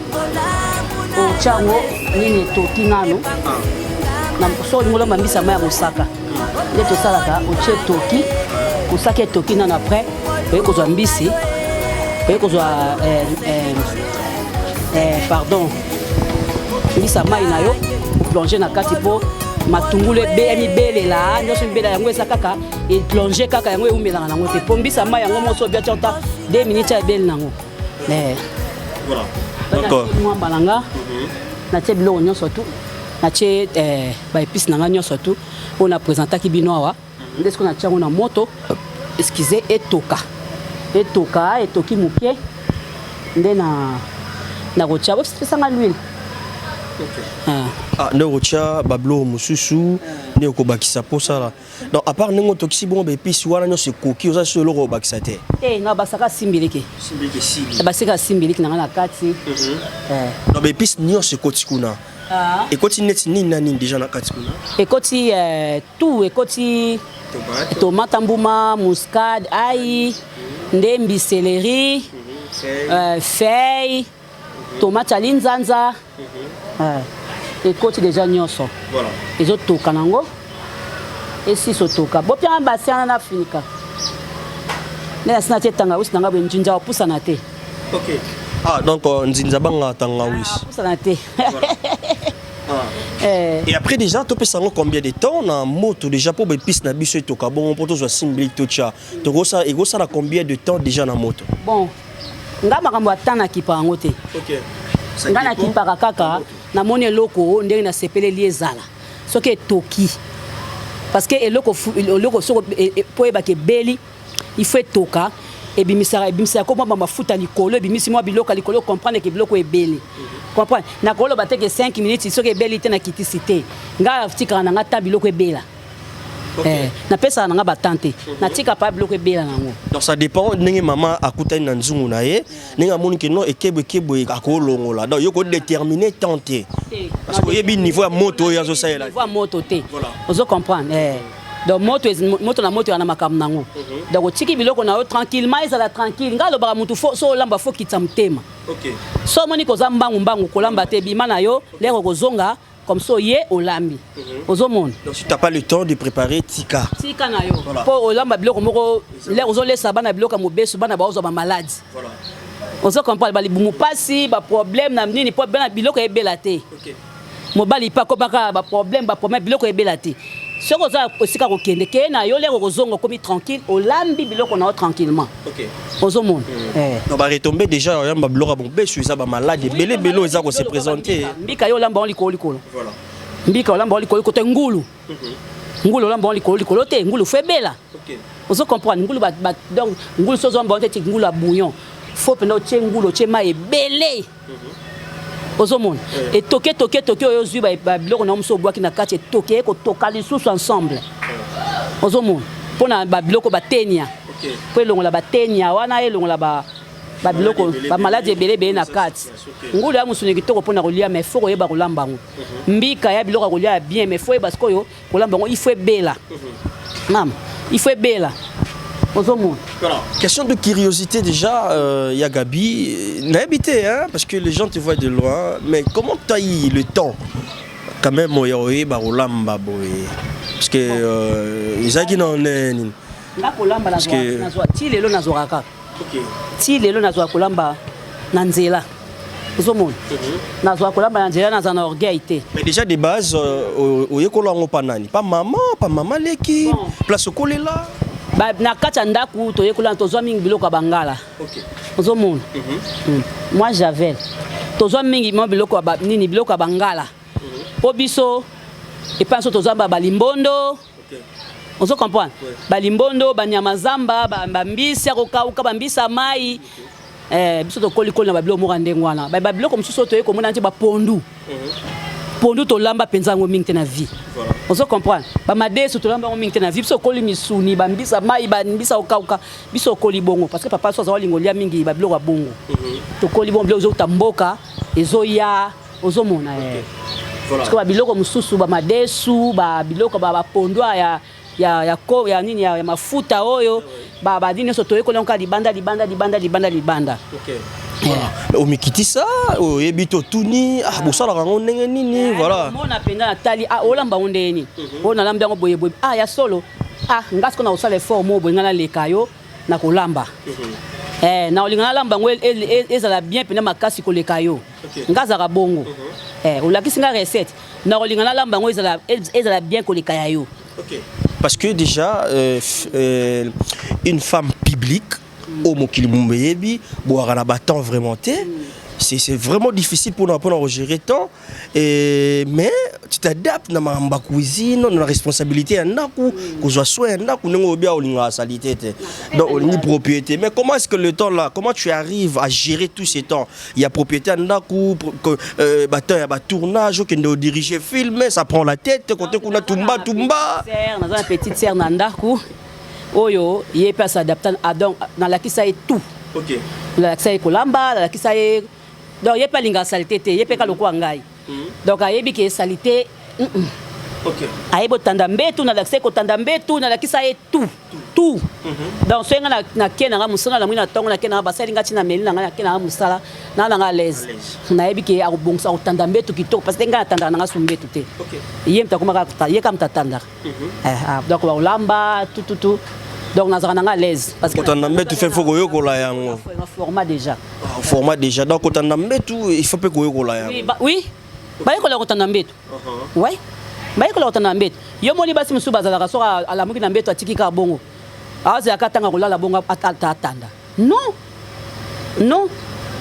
Speaker 4: otya yango nini etoki nanu. Soki olingi olomba mbisa mai ya mosaka nde tosalaka, otie etoki, mosaka etoki nano, après oye kozwa mbisi, oye kozwa pardon, mbisa mai na yo, oplonge na kati mpo matungulu ebe mibelela nyonso, mibela yango eza kaka eplonge kaka yango, eumelaka nango te mpo mbisa mai yango moso obia tia ota 2 minutes ya ebeli nango.
Speaker 3: Voilà. Donc,
Speaker 4: mwamba na nga natie biloko nyonso tu, natie baépice na nga nyonso tu oyo naprésentaki bino awa. Nde soki natie yango na moto, excuse, etoka, etoka, etoki moke nde na nakotia bopesanga l'huile.
Speaker 3: Ah, nde okotia babiloko mosusu nde okobakisa mposala. Donc à part ndenge otokisi bongo baépice wana nyonso ekoki, oza so eloko obakisa te?
Speaker 4: Te, na basaka simbiliki.
Speaker 3: Simbiliki esili.
Speaker 4: Basika simbiliki na nga na kati.
Speaker 3: Donc baépice nyonso ekoti kuna, ekoti neti nini na nini déjà na kati kuna?
Speaker 4: Ekoti tout, ekoti tomate, mbuma muscade, ail, ndembi, céleri, feuille tomate ya linzanza, ekoti déjà nyonso. Ezotoka nango, esisi otoka, bopianga basi wana na finika nde nasi natie tangawisi na nga boye, nzinza opusana te.
Speaker 3: Ok. Ah, donc nzinza banga tangawisi.
Speaker 4: Opusana te.
Speaker 3: Et après déjà, topesa yango combien de temps na moto déjà mpo baépice na biso etoka bongo mpo tozwa simbiliki totya? Ekosala combien de temps déjà na moto?
Speaker 4: Bon, nga makambo ata nakipa yango te. Nga nakipaka kaka namoni eloko ndenge nasepeleli ezala. Soki etoki, parce que eloko eloko soko po oyebaka ebeli, il faut etoka. Ebimisaka, ebimisaka ko mwa mafuta likolo, ebimisi mwa biloko ya likolo, comprendre ke biloko ebeli. Comprendre, nakoloba te ke 5 minutes, soki ebeli te, nakitisi te. Ngai atikaka na nga ta biloko ebela. Eh, napesaka na nga batemps te, natika pa biloko ebela nango.
Speaker 3: Donc ça dépend ndenge mama akutani na nzungu na ye, ndenge amoni ke non, ekebwe ekebwe, akolongola. Donc yo kodéterminer temps te, parce que oyebi niveau ya moto oyo azosalela.
Speaker 4: Niveau ya moto te. Ozo comprendre, eh. Donc moto, moto na moto ya na makambo nango. Donc otiki biloko na yo tranquillement, ezala tranquille. Ngai alobaka mutu fo so olamba, fo kitisa motema. So omoni koza mbangu mbangu, kolamba te, bima na yo lere okozonga, comme ça oye olambi, ozomona.
Speaker 3: Donc si t'as pas le temps de préparer, tika.
Speaker 4: Tika na yo, mpo olamba biloko moko, lere ozolesa bana biloko ya mobesu, bana baozwa bamaladi. Ozo comprendre, balibumu pasi, baproblème na nini, mpo bana biloko ebela te. Mobali mpe akomaka baproblème, baproblème, biloko ebela te. Soki oza esika kokende, keye na yo, lere okozonga, okomi tranquille, olambi biloko na yo tranquillement. Ozomona, eh.
Speaker 3: Donc baretombe déjà, oyamba biloko ya mobesu, eza bamaladi ebele ebele oyo eza kose présenter.
Speaker 4: Mbika yo olamba yango likolo likolo. Mbika olamba yango likolo likolo te, ngulu. Ngulu olamba yango likolo likolo te, ngulu fo ebela. Ozo comprendre, ngulu donc ngulu so ozolamba yango te, ti ngulu ya bouillon, fo mpenza otie ngulu, otie mai ebele. Ozomona, etoke etoke etoke, oyo ozwi babiloko na yo mosusu, obwaki na kati, etoke, ekotoka lisusu ensemble. Ozomona, mpona babiloko batenia, mpo elongola batenia wana, elongola babiloko, bamaladi ebele ebele na kati. Ngulu ya mosuni kitoko mpona kolia, mais faut koyeba kolamba yango. Mbika ya biloko ya kolia ya bien, mais faut yeba sikoyo kolamba yango. Il faut ebela, mama, il faut ebela. Ozomona.
Speaker 3: Question de curiosité déjà, ya Gabi, nayebi te, hein, parce que les gens te voient de loin, mais comment tu as eu le temps quand même oya oyeba kolamba boye? Parce que ezalaki na nini?
Speaker 4: Nga kolamba nazwa ti lelo, nazwaka kaka ti lelo. Nazwaka kolamba na nzela, ozomona, nazwaka kolamba na nzela, naza na orgueil te.
Speaker 3: Mais déjà de base, oyekola yango pa nani? Pa mama, pa mama leki, place okolela?
Speaker 4: Na kati ya ndako toyekola, tozwa mingi biloko ya bangala. Ozomona, moi javel, tozwa mingi mwa biloko ya nini, biloko ya bangala, mpo biso epai biso tozwa balimbondo. Ozo comprendre, balimbondo, banyama zamba, bambisi ya kokauka, bambisi ya mai. Biso tokolikoli na babiloko moko ya ndenge wana. Babiloko mosusu oyo toyei komona neti bapondu, pondu tolamba mpenza yango mingi te na vie. Ozo comprendre, bamadesu tolamba yango mingi te na vie. Biso okoli misuni, bambisa mai, bambisa kokauka. Biso okoli bongo parce que papa so aza olinga olia mingi babiloko ya bongo. Tokoli bongo, biloko ezouta mboka ezoya. Ozomona, eh. Parce que babiloko mosusu, bamadesu, babiloko, bapondu ya nini, ya mafuta oyo, banini nyonso, toyekoli yango kaka libanda, libanda, libanda, libanda, libanda.
Speaker 3: Omikitisa, oyebi to tuni, ah, bosalaka yango ndenge nini? Voilà.
Speaker 4: Mona mpenza natali, ah, olamba yango ndenge nini? Oyo nalambi yango boye boye. Ah, ya solo? Ah, nga sikoyo na kosala effort moko boye, nga naleka yo na kolamba. Eh, na olinga nalamba yango ezala bien mpenza makasi koleka yo. Nga azalaka bongo. Eh, olakisi nga recette, na kolinga nalamba yango ezala bien koleka ya yo.
Speaker 3: Parce que déjà une femme publique au mokili moyebi bwaka na batemps vraiment te, c'est vraiment difficile pour gérer temps et, mais tu t'adaptes na makambo ya cuisine, na responsabilité ya ndako, kozwa soin ya ndako, ndenge oyebi olingaka salité te, donc olingi propriété. Mais comment est-ce que le temps là, comment tu arrives à gérer tous ces temps? Il y a propriété ya ndako, batemps ya batournage, okende odiriger film, ça prend la tête kote kuna, tumba tumba.
Speaker 4: Naza na petite sœur na ndako oyo, ye mpe as'adapta. Donc nalakisa ye tout. Nalakisa ye kolamba, nalakisa ye. Donc ye mpe alingaka saleté te, ye mpe ka lokola ngai. Donc ayebi ke saleté, ayebi otanda mbetu, nalakisa ye kotanda mbetu, nalakisa ye tout, tout. Donc soki ngai nake na ngai mosala, namoni na ntongo nake na ngai, basali ngai ntina meli na ngai, nake na ngai mosala na ngai à l'aise, nayebi ke akobongisa, akotanda mbetu kitoko, parce que ngai natandaka na ngai su mbetu te. Ye moto akomaka, ye ka moto atandaka. Donc bakolamba tututu, donc nazalaka na ngai à l'aise.
Speaker 3: Parce que kotanda mbetu fe, faut koyokola yango.
Speaker 4: Format déjà.
Speaker 3: Format déjà. Donc kotanda mbetu, il faut mpe koyokola yango.
Speaker 4: Oui, bayekola kotanda mbetu. Ouais, bayekola kotanda mbetu. Yo moni basi mosusu bazalaka, soki alamuki na mbetu, atiki kaka bongo, azelaka ntanga kolala bongo ata atanda. Non, non,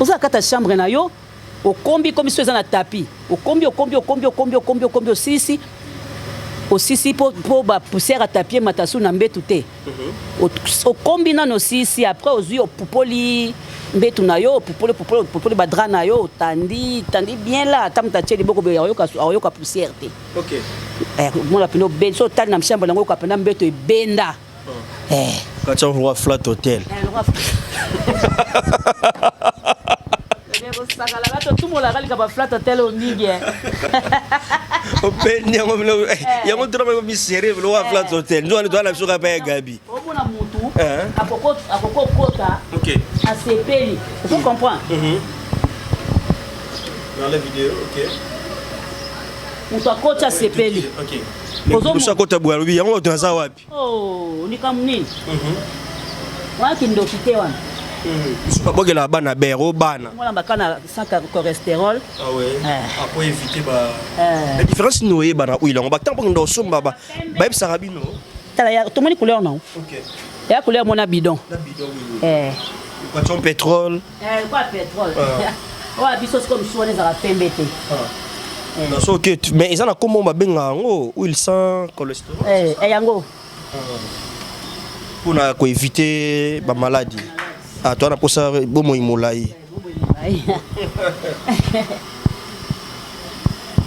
Speaker 4: oza kata chambre na yo, okombi kombi, so eza na tapis, okombi, okombi, okombi, okombi, okombi, okombi, osilisi. Osisi po ba poussière ya tapis emata su na mbetu te. Okombi nano osisi, après ozwi opupoli mbetu na yo, opupoli opupoli opupoli ba drap na yo, otandi tandi bien là, ata moto atie liboko boye akoyoka akoyoka poussière te.
Speaker 3: Ok.
Speaker 4: Eh, omona pena obenda, soki otali na chambre nango oyoka pena mbeto ebenda. Eh.
Speaker 3: Katia roi flat hotel.
Speaker 4: Eh, roi kosakala bato tumolaka lika ba flat hotel oyo mingi eh.
Speaker 3: Obendi yango bilo yango tona ba misere bilo wa flat hotel. Nzo wana toala biso kapa ya Gabi.
Speaker 4: Omona mutu
Speaker 3: Eh.
Speaker 4: akoko akoko kota
Speaker 3: Ok.
Speaker 4: asepeli. Ozo comprendre?
Speaker 3: Dans la vidéo, ok.
Speaker 4: Mutu akoti asepeli.
Speaker 3: Ok.
Speaker 4: Ozo
Speaker 3: Musa kota boye alobi yango bato naza wapi?
Speaker 4: Oh, likambo nini? Wana kindoki te wana.
Speaker 3: Biso babwakela bana bero bana.
Speaker 4: Mwana bakana sans cholestérol.
Speaker 3: Ah ouais.
Speaker 4: Eh.
Speaker 3: Après éviter ba
Speaker 4: Eh.
Speaker 3: La différence no yeba na huile yango ba tango ndo somba ba bayebisaka bino.
Speaker 4: Tala ya tomoni couleur non?
Speaker 3: Ok.
Speaker 4: Ya couleur mona bidon.
Speaker 3: Na bidon oui.
Speaker 4: Eh.
Speaker 3: Quoi pétrole.
Speaker 4: Eh, quoi pétrole. Oyo biso sikoyo mosusu wana ezalaka pembe te.
Speaker 3: Non, so ok, mais eza na kombo babenga yango huile sans cholestérol.
Speaker 4: Eh, eh, yango.
Speaker 3: Mpona koéviter bamaladi. Ah, toza na mposa bomoi molai.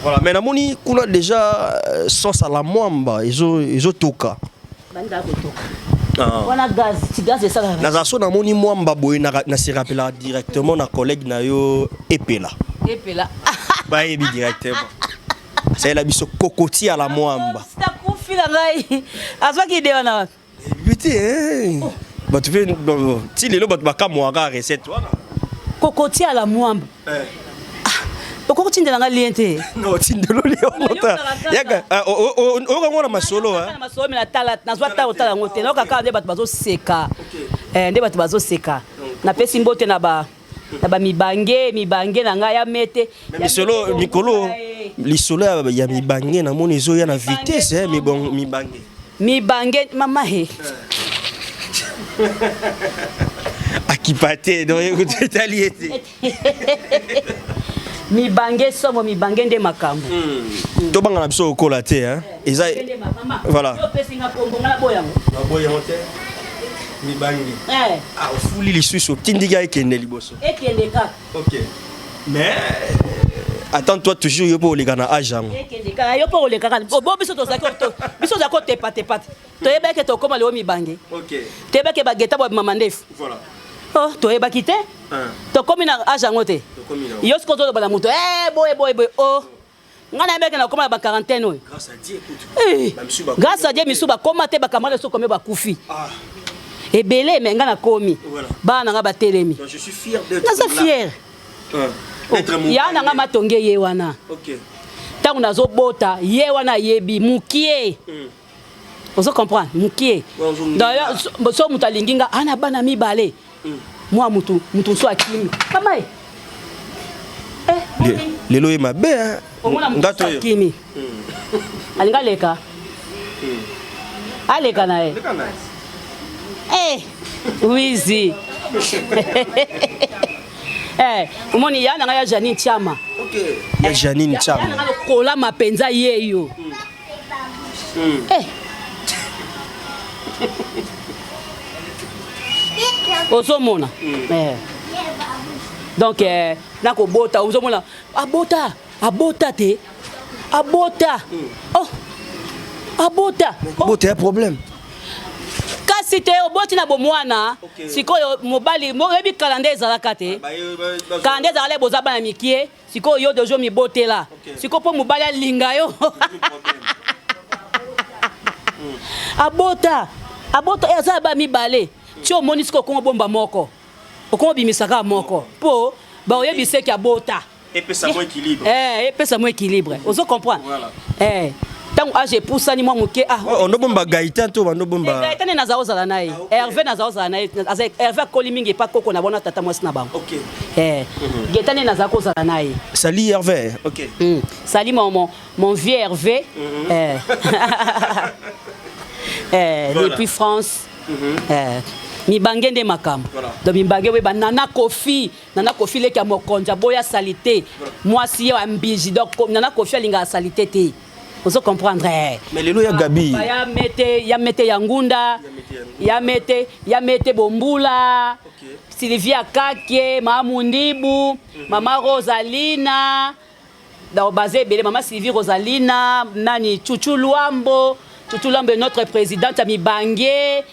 Speaker 3: Voilà, mais namoni kuna déjà sauce à la mwamba ezo ezotoka.
Speaker 4: Bandaka kotoka.
Speaker 3: Ah.
Speaker 4: Wana gaz, ti gaz esalaka.
Speaker 3: Naza so namoni mwamba boye na na se rappelaka directement na collègue na yo Epela.
Speaker 4: Epela.
Speaker 3: Bayebi directement. Asalela biso kokoti à la mwamba.
Speaker 4: Takufi na ngai. Azwaki ide wana wapi?
Speaker 3: Ebi te hein. Bato mpe bon, ti lelo bato bakamwaka recette wana.
Speaker 4: Kokoti à la mwamba.
Speaker 3: Eh.
Speaker 4: Okoki kotindela ngai lien te.
Speaker 3: Non, tindelo lio ta. Yaka oyoka ngo na masolo
Speaker 4: Na
Speaker 3: hein.
Speaker 4: masolo me natala nazwa ta kotala yango te nayoka kaka nde bato bazoseka. Eh, nde bato bazoseka. Napesi mbote na ba na ba mibange mibange na ngai ya mete.
Speaker 3: Mais misolo mikolo lisolo ya mibange namoni ezoya na vitesse hein, mibange.
Speaker 4: Mibange mama he.
Speaker 3: Akipa te donc écoute etali ye te.
Speaker 4: Mibange somo mibange nde makambo.
Speaker 3: Tobanga na biso kokola te hein. Eza
Speaker 4: Nde makambo.
Speaker 3: Voilà.
Speaker 4: Yo opesi nga kombo nga naboya yango.
Speaker 3: Naboya yango te. Mibange.
Speaker 4: Eh,
Speaker 3: Ah, ofuli lisusu otindiki ekende liboso.
Speaker 4: ekende kaka.
Speaker 3: Ok. Mais attends-toi toujours yo po oleka na âge yango.
Speaker 4: Ekende kaka yo mpo oleka kaka. Bo biso tozalaki biso tozalaki kotepatepa te. Toyebaki tokóma lelo mibange.
Speaker 3: Ok.
Speaker 4: Toyebaki bageta bwa mama ndefu.
Speaker 3: Voilà.
Speaker 4: Oh, toyebaki te. Tokomi na âge yango te.
Speaker 3: Tokomi na.
Speaker 4: Yo sikoyo ozoloba na moto eh, boye boye boye oh. Nga nayebaki na koma na ba quarantaine oyo.
Speaker 3: Grâce à Dieu écoute.
Speaker 4: Eh,
Speaker 3: Ba misu bakoma
Speaker 4: grâce à Dieu misu bakoma te bacamarade so komi bakufi.
Speaker 3: Ah.
Speaker 4: Ebele me nga nakomi.
Speaker 3: Voilà.
Speaker 4: Bana na nga batelemi.
Speaker 3: Donc je suis fier d'être
Speaker 4: Naza
Speaker 3: là.
Speaker 4: fier.
Speaker 3: D'être mon.
Speaker 4: Ya na nga matonge ye wana.
Speaker 3: Ok.
Speaker 4: Ntango nazobota ye wana ayebi mukie. Ozo comprendre mukie.
Speaker 3: Ouais, ozo-
Speaker 4: D'ailleurs so moto alingi nga ana bana mibale. Mwa mutu mutu mosusu akimi. Mama e. Eh,
Speaker 3: Lelo ye mabe hein.
Speaker 4: omona mutu
Speaker 3: Ngato
Speaker 4: mosusu
Speaker 3: oyo.
Speaker 4: akimi. Alingi aleka. Aleka na ye. Eh, wizi. Eh, omoni ya na ngai ya Janine Chama.
Speaker 3: Ok. Ya Janine
Speaker 4: Ya na
Speaker 3: Chama.
Speaker 4: ngai lokolama mpenza ye yo. Eh. Ozomona. Eh. Donc eh, nakobota ozomona abota abota te abota oh abota oh.
Speaker 3: Bota ya problème.
Speaker 4: Kasi te oboti na bomwana.
Speaker 3: Ok.
Speaker 4: Sikoyo mobali oyebi kala nde ezalaka te. Kala nde ezalaka boza bana mikie sikoyo yo dejo mibotela.
Speaker 3: Ok.
Speaker 4: Sikoyo mpo mobali alinga yo. Abota abota eh, aza ba mibale ti omoni sikoyo okongo bomba moko okongo obimisaka moko mpo baoyebi seki abota.
Speaker 3: Epesa mo équilibre.
Speaker 4: Eh, epesa mo équilibre. Ozo comprendre?
Speaker 3: Voilà.
Speaker 4: Eh, ntango age epusani mwa moke ah
Speaker 3: Oh, ondo bomba Gaëtan to bando bomba.
Speaker 4: Gaëtan nde naza ozala na ye. Hervé naza ozala na ye. Hervé akoli mingi epa koko na bona tata mwasi na bango.
Speaker 3: Ok.
Speaker 4: Eh, Gaëtan nde naza kozala na ye.
Speaker 3: Salut Hervé. Ok.
Speaker 4: Salut mon vieux Hervé. Eh. Eh,
Speaker 3: Voilà.
Speaker 4: depuis France. Eh, mibange nde makambo.
Speaker 3: Voilà.
Speaker 4: Donc mibange oyeba Nana Kofi, Nana Kofi leki ya mokonzi aboya salite. Mwasi ye ya mbiji donc Nana Kofi alingaka salite te. Ozo comprendre eh.
Speaker 3: Mais lelo ya Gabi.
Speaker 4: Ya mete, ya mete ya ngunda. Ya mete, ya mete bombula. Okay. Sylvia Kake, Mama Mundibu, Mama Rosalina. Donc baza ebele Mama Sylvie Rosalina, nani Chuchu Luambo. Chuchu Luambo est notre présidente ya Mibange.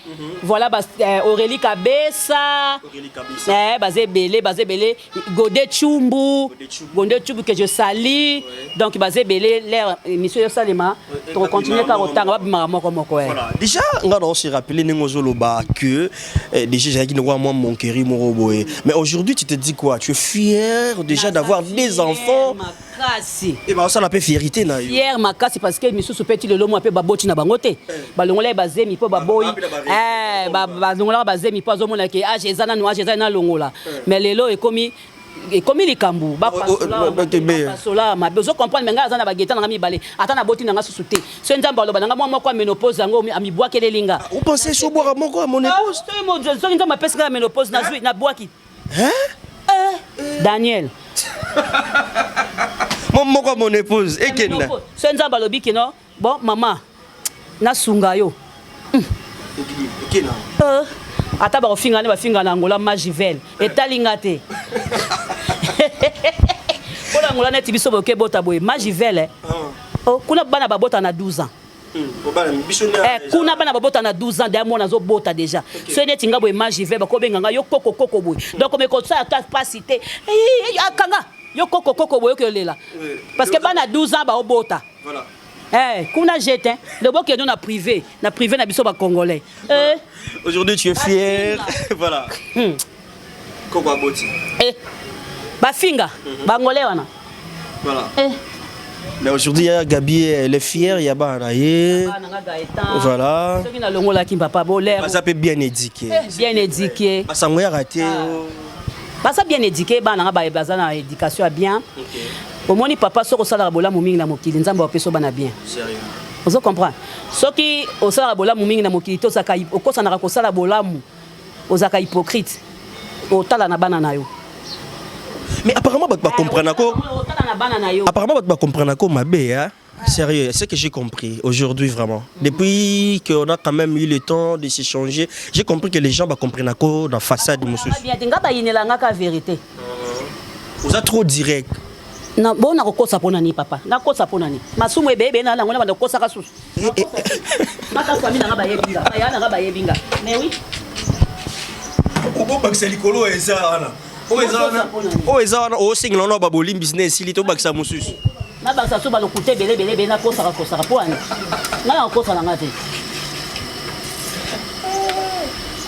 Speaker 4: Voilà ba, Aurélie Kabesa.
Speaker 3: Aurélie Kabesa.
Speaker 4: Eh, baza ebele, baza ebele. Godé Chumbu. Godé Chumbu que je salue. Donc baza ebele l'air émission yo salema. To continuer ka kotanga babimaka moko moko eh.
Speaker 3: Voilà. Déjà, nga na se rappeler ndenge ozoloba que déjà ezalaki lokola mwa moquerie moko boye. Mais aujourd'hui, tu te dis quoi? Tu es fier déjà d'avoir des enfants.
Speaker 4: Makasi.
Speaker 3: Et bah ça la pe fierté na yo.
Speaker 4: Fier makasi parce que misusu pe ti lelo mwa pe baboti na bango te. Balongola ye bazemi po baboyi. Eh, balongola bazemi po azomona ke âge eza nanu, âge eza na longola. Mais lelo ekomi likambo bapasola mabe. Ozo comprendre, mais ngai aza na bageta na nga mibale, ata naboti na nga susu te. So Nzambe aloba na nga mwa moko ya ménopause yango amibwakeleli nga.
Speaker 3: Vous pensez so bwaka moko ya ménopause?
Speaker 4: Soki Nzambe apesi nga ya ménopause, nazwi, nabwaki.
Speaker 3: Hein?
Speaker 4: Daniel.
Speaker 3: Mo moko ya ménopause ekenda.
Speaker 4: So Nzambe alobi kino bon mama nasunga yo. Ata bakofinga nde bafinga na Angola Magivel etali nga te. Mpona Angola neti biso boke bota boye Magivel. Oh, kuna bana babota na 12 ans. Kuna bana babota na 12 ans, daya mwana azobota déjà. So neti nga boye Magivel, bakobenga nga yo koko koko boye. Donc mekosala ata pasi te. Akanga yo koko koko boye okelela. Parce que bana 12 ans baobota.
Speaker 3: Voilà.
Speaker 4: Eh, kuna jete le bokendo na privé, na privé na biso ba congolais.
Speaker 3: Eh. Aujourd'hui tu es fier. Voilà. Koko aboti.
Speaker 4: Eh. Bafinga, bangolais wana.
Speaker 3: Voilà.
Speaker 4: Eh.
Speaker 3: Mais aujourd'hui, ya Gabi, elle est fière, ya bana ye.
Speaker 4: Bana nga Gaëtan.
Speaker 3: Voilà.
Speaker 4: Soki nalongolaki papa bolero.
Speaker 3: Baza pe bien éduqué.
Speaker 4: Eh, bien éduqué.
Speaker 3: Basango ya raté.
Speaker 4: Baza bien éduqué, bana nga ba baza na éducation ya bien. Omoni papa, soki osalaka bolamu mingi na mokili, Nzambe apesa bana bien.
Speaker 3: Sérieux.
Speaker 4: Ozo comprendre? Soki osalaka bolamu mingi na mokili te, ozalaka okosanaka kosala bolamu, ozalaka hypocrite. Otala na bana na yo.
Speaker 3: Mais apparemment bato bacomprendre ko
Speaker 4: Otala na bana na yo.
Speaker 3: Apparemment bato bacomprendre ko mabe hein. Sérieux, ce que j'ai compris aujourd'hui vraiment, depuis qu'on a quand même eu le temps de s'échanger, j'ai compris que les gens bacomprendre ko dans façade mosusu.
Speaker 4: Bien te, nga bayinela nga ka vérité.
Speaker 3: Oza trop direct.
Speaker 4: Na bon nakokosa mpona nini papa? Nakosa mpona nini? Masumu ebele na nango na banda kokosaka susu. Maka famille nanga bayebi nga, baya nanga bayebi nga. Mais oui.
Speaker 3: Obobakisa likolo eza wana. Oyo eza wana, oyo eza wana, osengela wana babolimbisi na esili te, obakisa mosusu.
Speaker 4: Nabakisa so balokuta ebele ebele ebele, nakosaka kosaka mpo ani ngai nakokosa na nga te.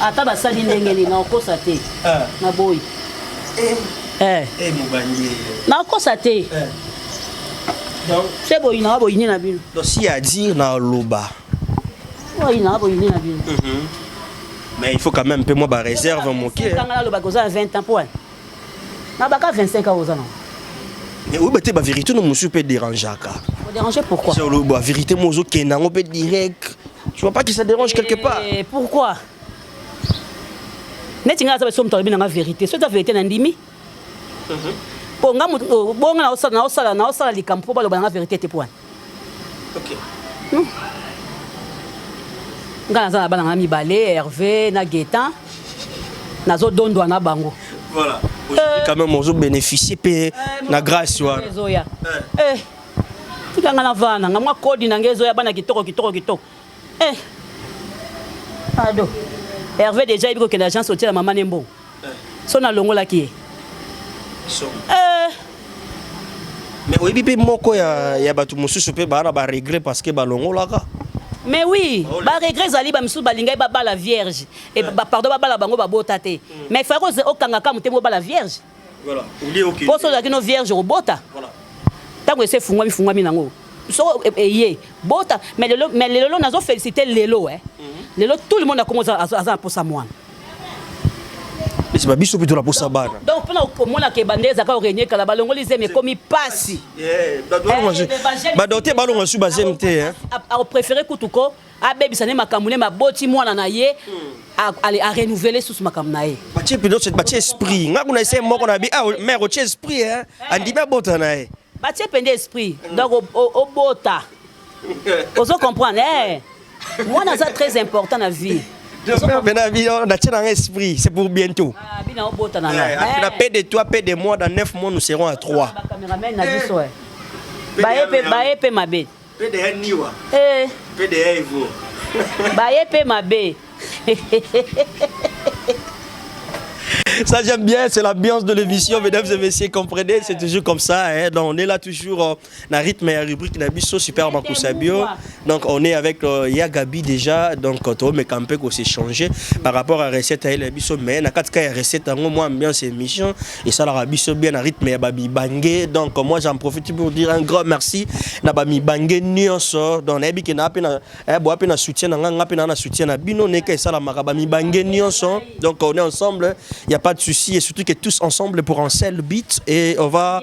Speaker 4: Ata basali ndenge nini, nakokosa te. Naboyi. Eh.
Speaker 3: Eh, mobange.
Speaker 4: Nakosa te.
Speaker 3: Donc,
Speaker 4: se boyinaka boyini na bino.
Speaker 3: Donc si à dire na loba.
Speaker 4: Boyinaka boyini na bino.
Speaker 3: Mais il faut quand même un peu moi ba réserve moke.
Speaker 4: Kanga nalobaka oza na 20 ans mpo ani nabaka 25 ans oza nango.
Speaker 3: Mais oyo te ba vérité no mosusu mpe dérangeaka.
Speaker 4: Odéranger pourquoi?
Speaker 3: C'est ba vérité mo ozokende yango mpe direct. Tu vois pas que ça dérange quelque part?
Speaker 4: Eh, pourquoi? Neti ngai aza baso moto alobi nanga vérité, so eza vérité na ndimi. Po nga moto bonga naosala likambo mpo baloba nanga vérité te, po wana nga naza na bana nga mibale, Hervé na Gaëtan, nazodondwa na bango.
Speaker 3: Voilà. Aujourd'hui, quand même ozo bénéficier mpe na grâce wana.
Speaker 4: Ezoya. Eh, tika nga na vana nga mwa kodi na nga ezoya, bana kitoko kitoko kitoko. Eh. Ado. Hervé déjà yebi kokende agence otiela mama ne mbongo. So nalongolaki ye. Eh.
Speaker 3: Mais oyebi mpe moko ya bato mosusu mpe baa na baregret parce que balongolaka.
Speaker 4: Mais oui, baregret ezali, bamisusu balingai babala vierge. E, pardon, babala bango babota te. Mais il faut okangaka motema obala vierge.
Speaker 3: Voilà. Olie okende.
Speaker 4: Mpo so ozalaki no vierge obota.
Speaker 3: Voilà.
Speaker 4: Ntango ese efungwami fungwami nango. So eye bota, mais lelo nazo féliciter lelo eh. Lelo tout le monde akongo aza na posa mwana.
Speaker 3: Esi babiso mpe tona posa bana.
Speaker 4: Donc mpona omonaka ebande ezalaka orenie kala, balongoli zemi ekomi pasi.
Speaker 3: Badote balonga su bazemi te hein.
Speaker 4: Apréféré kutu ko abebisa ne makambo ne maboti mwana na ye, arenouveler susu makambo na ye.
Speaker 3: Batie mpe batie esprit nga kuna ese moko na bi ah mare otie esprit hein, andimi abota na ye.
Speaker 4: Batie mpenza esprit, donc obota. Ozo comprendre eh? Mwana aza très important na vie.
Speaker 3: Maintenant, on a un esprit, c'est pour bientôt.
Speaker 4: Ah, bina obota na nga.
Speaker 3: La paix de toi, paix de moi, dans 9 mois, nous serons à 3.
Speaker 4: Ba cameraman na biso eh. Baye pe baye pe mabe.
Speaker 3: PDA Niwa.
Speaker 4: Eh.
Speaker 3: PDA Evo.
Speaker 4: Baye pe mabe.
Speaker 3: Ça j'aime bien, c'est l'ambiance de l'émission, mesdames et messieurs, comprenez, c'est toujours comme ça. Hein. Donc on est là toujours euh, dans le rythme et la rubrique Nabiso, Super Makusabio. Donc on est avec euh, Yagabi déjà, donc toi mais campé qu'on s'est changé par rapport à recette à Biso, mais dans quatre cas recette en moi ambiance émission et ça la biso bien à rythme ya babi bangé. Donc moi j'en profite pour dire un grand merci na babi bangé nyonso. Donc nayebi ke na pe na eh, boa pe na soutien na nga nga pe na na soutien na bino neka esalamaka bamibange nyonso. Donc on est ensemble, il y a pas de souci et surtout que tous ensemble pour un seul beat et on va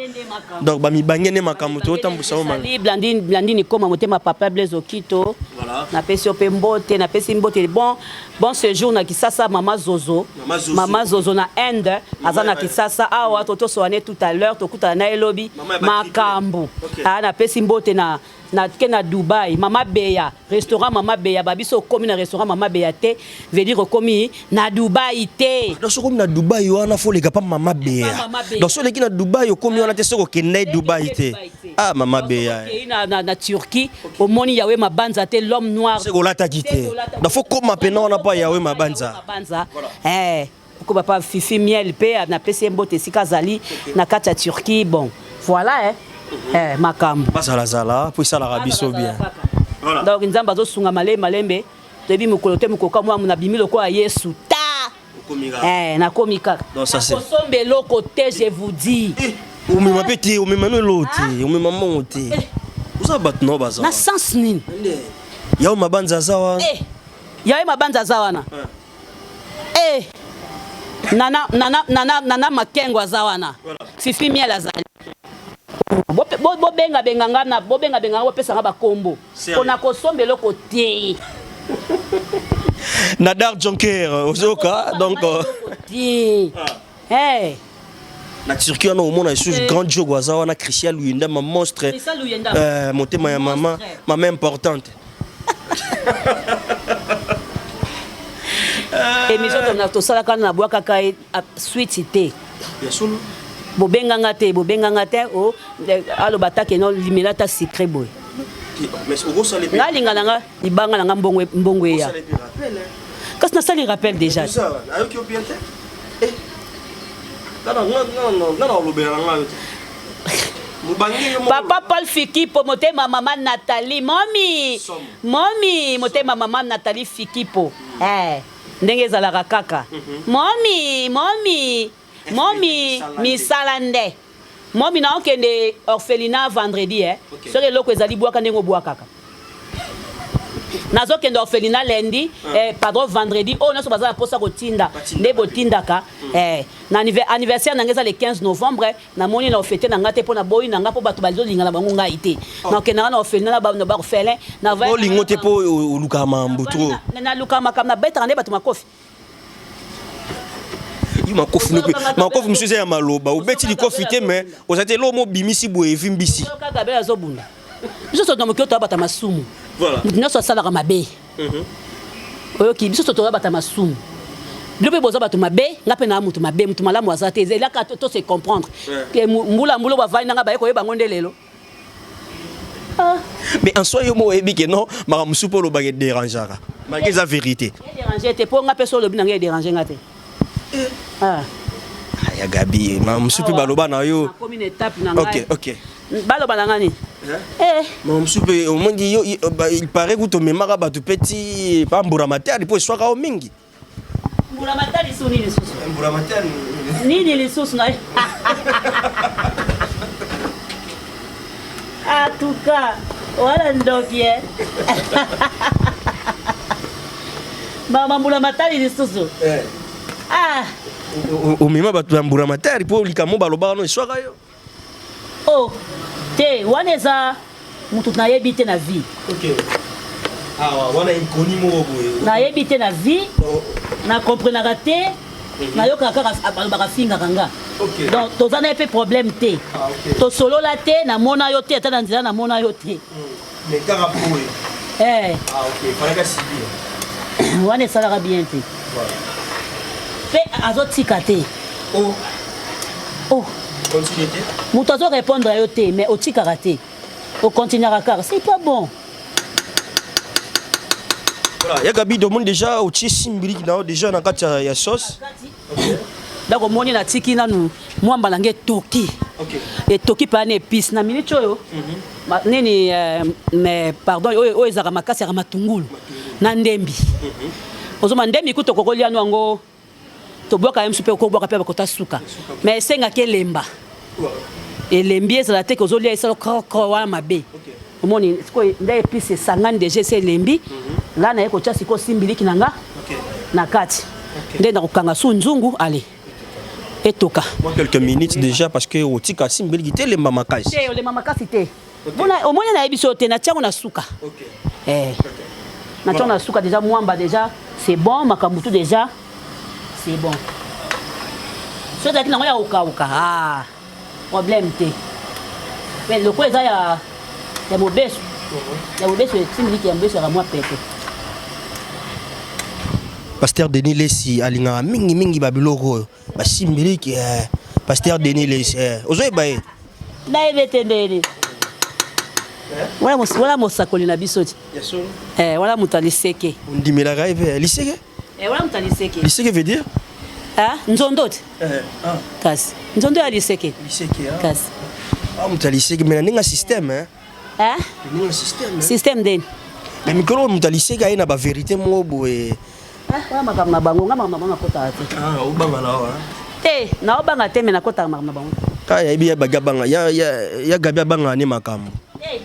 Speaker 3: donc bamibange ne makambo totambusa o manga.
Speaker 4: Salut Blandine, Blandine Koma motema papa Blaise Okito.
Speaker 3: Voilà.
Speaker 4: Napesi yo pe mbote, napesi mbote bon bon séjour na Kisasa mama Zozo.
Speaker 3: Mama Zozo.
Speaker 4: Mama Zozo na Inde, aza na Kisasa awa totosoane tout à l'heure tokutana na elobi
Speaker 3: Mama ya ba
Speaker 4: makambo.
Speaker 3: Ok.
Speaker 4: Ah napesi mbote na na ke na Dubai, mama Beya, restaurant mama Beya, ba biso okomi na restaurant mama Beya te, veut dire okomi na Dubai te.
Speaker 3: Donc soki okomi na Dubai wana fo oleka pa mama Beya.
Speaker 4: Pa mama Beya.
Speaker 3: Donc soki oleki na Dubai okomi wana te soki okende Dubai te. Ah mama Beya.
Speaker 4: Okei na, na, na Turquie, omoni Yahweh Mabanza te, l'homme noir.
Speaker 3: Soki olataki te. Donc fo koma pena wana pa Yahweh Mabanza.
Speaker 4: Mabanza. Eh, okoma pa Fifi Miel pe napesi ye mbote esika azali na kati ya Turquie. Bon, voilà eh. Eh, makambo.
Speaker 3: Bazalazala po esalaka biso bien. Voilà.
Speaker 4: Donc Nzambe azosunga malembe malembe, toyebi mokolo te mokoka mwa nabimi lokola Yesu ta. Eh, nakomi kaka.
Speaker 3: Donc ça, c'est-
Speaker 4: Nakosomba eloko te, je vous dis.
Speaker 3: Omema mpe te, omema no eloko te, omema mbongo te. Oza bato nao baza.
Speaker 4: Na sens nini?
Speaker 3: Yao Mabanza aza wana.
Speaker 4: Eh, Yawe Mabanza aza wana. Eh, Nana, Nana, Nana, Nana Makengo aza wana. Fifi Miel azali. Bobenga benga nga na bobenga benga nga bopesa nga bakombo.
Speaker 3: Sérieux?
Speaker 4: Pona kosomba eloko te.
Speaker 3: Nadar Jonker ozoka donc euh,
Speaker 4: Te. Eh,
Speaker 3: na Turquie wana omona lisusu grand jogo aza wana Christian Luyenda ma monstre.
Speaker 4: Christian Luyenda.
Speaker 3: Euh, motema ya mama,
Speaker 4: Monstre.
Speaker 3: mama importante.
Speaker 4: Émission tona tosalaka na bwakaka ye, a- suite te.
Speaker 3: Ya solo.
Speaker 4: Bobenganga te, bobenganga te, o aloba ta ke no limela ta secret boye.
Speaker 3: Mais okosala
Speaker 4: Nga linga na nga libanga na nga mbongo mbongo eya. Kasi nasali rappel déjà.
Speaker 3: ayoki yo bien te nga na olobela na ngai yo te mobange yo moko.
Speaker 4: Papa Paul Fikipo, motema mama Nathalie, momi.
Speaker 3: Somo.
Speaker 4: Momi, motema mama Nathalie Fikipo. Eh, ndenge ezalaka kaka. Momi, momi, momi, misala nde. Momi na okende orphelinat vendredi eh.
Speaker 3: Ok.
Speaker 4: Soki eloko ezali bwaka ndenge obwakaka. Nazokende orphelinat lundi, eh, pardon vendredi, oyo nyonso baza na posa kotinda,
Speaker 3: Batinda.
Speaker 4: nde botindaka. Eh, na anniversaire na ngai eza le 15 novembre, namoni na ofete na ngai te mpo na boyi na ngai mpo bato bazolingana bango ngai te. Nakendaka na orphelinat na ba orphelin, na
Speaker 3: Olingo te mpo olukaka makambo trop.
Speaker 4: Naluka makambo, nabetaka nde bato makofi.
Speaker 3: Yo makofi no mpe makofi mosusu eza ya maloba obeti likofi te mais oza te eloko mobimisi boye evimbisi.
Speaker 4: Kaka Gabriel azobunda. Biso soto na mokili toyabata masumu.
Speaker 3: Voilà.
Speaker 4: Moto nyonso asalaka mabe. Oyoki biso soto toyabata masumu. Bino mpe boza bato mabe, nga mpe naa moto mabe, moto malamu aza te. Elaka to se comprendre. Ke mbula mbula bavandi nanga baye koyeba ngo nde lelo.
Speaker 3: Mais en soi yo moko oyebi ke non makambo mosusu mpo olobaka ederangeaka malgré eza vérité.
Speaker 4: Déranger te mpo nga mpe so olobi na ngai edérange nga te. Ah.
Speaker 3: Ah, ya Gabi makambo mosusu mpe baloba na yo.
Speaker 4: Nakomi na étape na ngai.
Speaker 3: Ok ok.
Speaker 4: Baloba na ngai nini? Eh.
Speaker 3: Makambo mosusu mpe omoni yo il paraît kutu omemaka bato mpe ti pa mbura matari mpo eswaka yo mingi.
Speaker 4: Mbula matari lisusu nini lisusu?
Speaker 3: Mbura matari.
Speaker 4: Nini lisusu na En tout cas, wana ndoki eh. Mama mbula matari lisusu.
Speaker 3: Eh.
Speaker 4: Ah,
Speaker 3: Omema bato ya mbura matari mpo likambo balobaka no eswaka yo.
Speaker 4: oh, te wana eza mutu nayebi te na vie.
Speaker 3: Ok. Awa wana inconnu moko boye.
Speaker 4: Nayebi te na vie, na comprenaka te, nayokaka kaka balobaka fingaka nga.
Speaker 3: Ok.
Speaker 4: Donc toza na ye mpe problème te.
Speaker 3: Ah, ok.
Speaker 4: Tosolola te, namona yo te, ata na nzela namona yo te.
Speaker 3: Mais kaka boye.
Speaker 4: Eh.
Speaker 3: Ah ok, fallait ka subir.
Speaker 4: Wana esalaka bien te.
Speaker 3: Voilà.
Speaker 4: Pe azotika te.
Speaker 3: Oh.
Speaker 4: Oh.
Speaker 3: Continue te.
Speaker 4: Moto azo répondre yo te, mais otikaka te. Ocontinuaka kaka, c'est pas bon.
Speaker 3: Voilà, ya Gabi demande déjà otie simbiliki na yo déjà na kati ya sauce.
Speaker 4: Okay. Donc omoni natiki nanu mwamba na ngai etoki.
Speaker 3: Okay.
Speaker 4: Etoki pa na épice na minute oyo. Mm -hmm. Nini mais pardon oyo oyo ezaka makasi ya matungulu na ndembi. Mm -hmm. Ozoma ndembi kuto kokolia no yango tobwaka ye mosusu mpe okobwaka mpe bakota suka mais esengaki elemba elembi ezala te kozolia esala krokro wana mabe omoni sikoyo nde epice esangani deja esi elembi ngai naye kotya sikoyo simbiliki na nga na kati nde nakokanga su nzungu ale etoka
Speaker 3: Moi, quelques minutes déjà parce que otika simbiliki te elemba makasi
Speaker 4: te olemba makasi te omoni nayebi so te natia yango na suka eh. Natia yango na suka déjà mwamba déjà c'est bon makambo tout déjà c'est bon so ezalaki nango ya kokauka ah, problème te mais lokola eza ya ya mobesu ya mobesu esimbiliki ya mobesu yaka mwa pete.
Speaker 3: Pasteur Denis Lessi alingaka mingi mingi ba biloko oyo basimbiliki eh. Pasteur Denis Lessi eh. Ozoyeba ye?
Speaker 4: Nayebi te ndeni wana mosakoli na biso ti eh, wana moto ya liseke.
Speaker 3: Ondimelaka ye mpe liseke?
Speaker 4: Eh, wana moto ya liseke.
Speaker 3: Liseke veut dire?
Speaker 4: Ah, nzondo ti
Speaker 3: eh, ah.
Speaker 4: Kasi nzondo ya liseke.
Speaker 3: Liseke ah.
Speaker 4: Kasi
Speaker 3: ah, moto ya liseke mais na ndenge ya système eh.
Speaker 4: Eh?
Speaker 3: Ndenge ya système.
Speaker 4: Système ndeni?
Speaker 3: Mais mikolo moto ya liseke aye na ba vérité moko boye.
Speaker 4: Ah, wana makambo na bango, nga makambo na bango nakotaka te.
Speaker 3: Ah, obanga na wa.
Speaker 4: Te, naobanga te mais nakotaka makambo na bango.
Speaker 3: Ka ya yebi ya baga banga ya ya ya gabi abanga ne makambo.
Speaker 4: Te.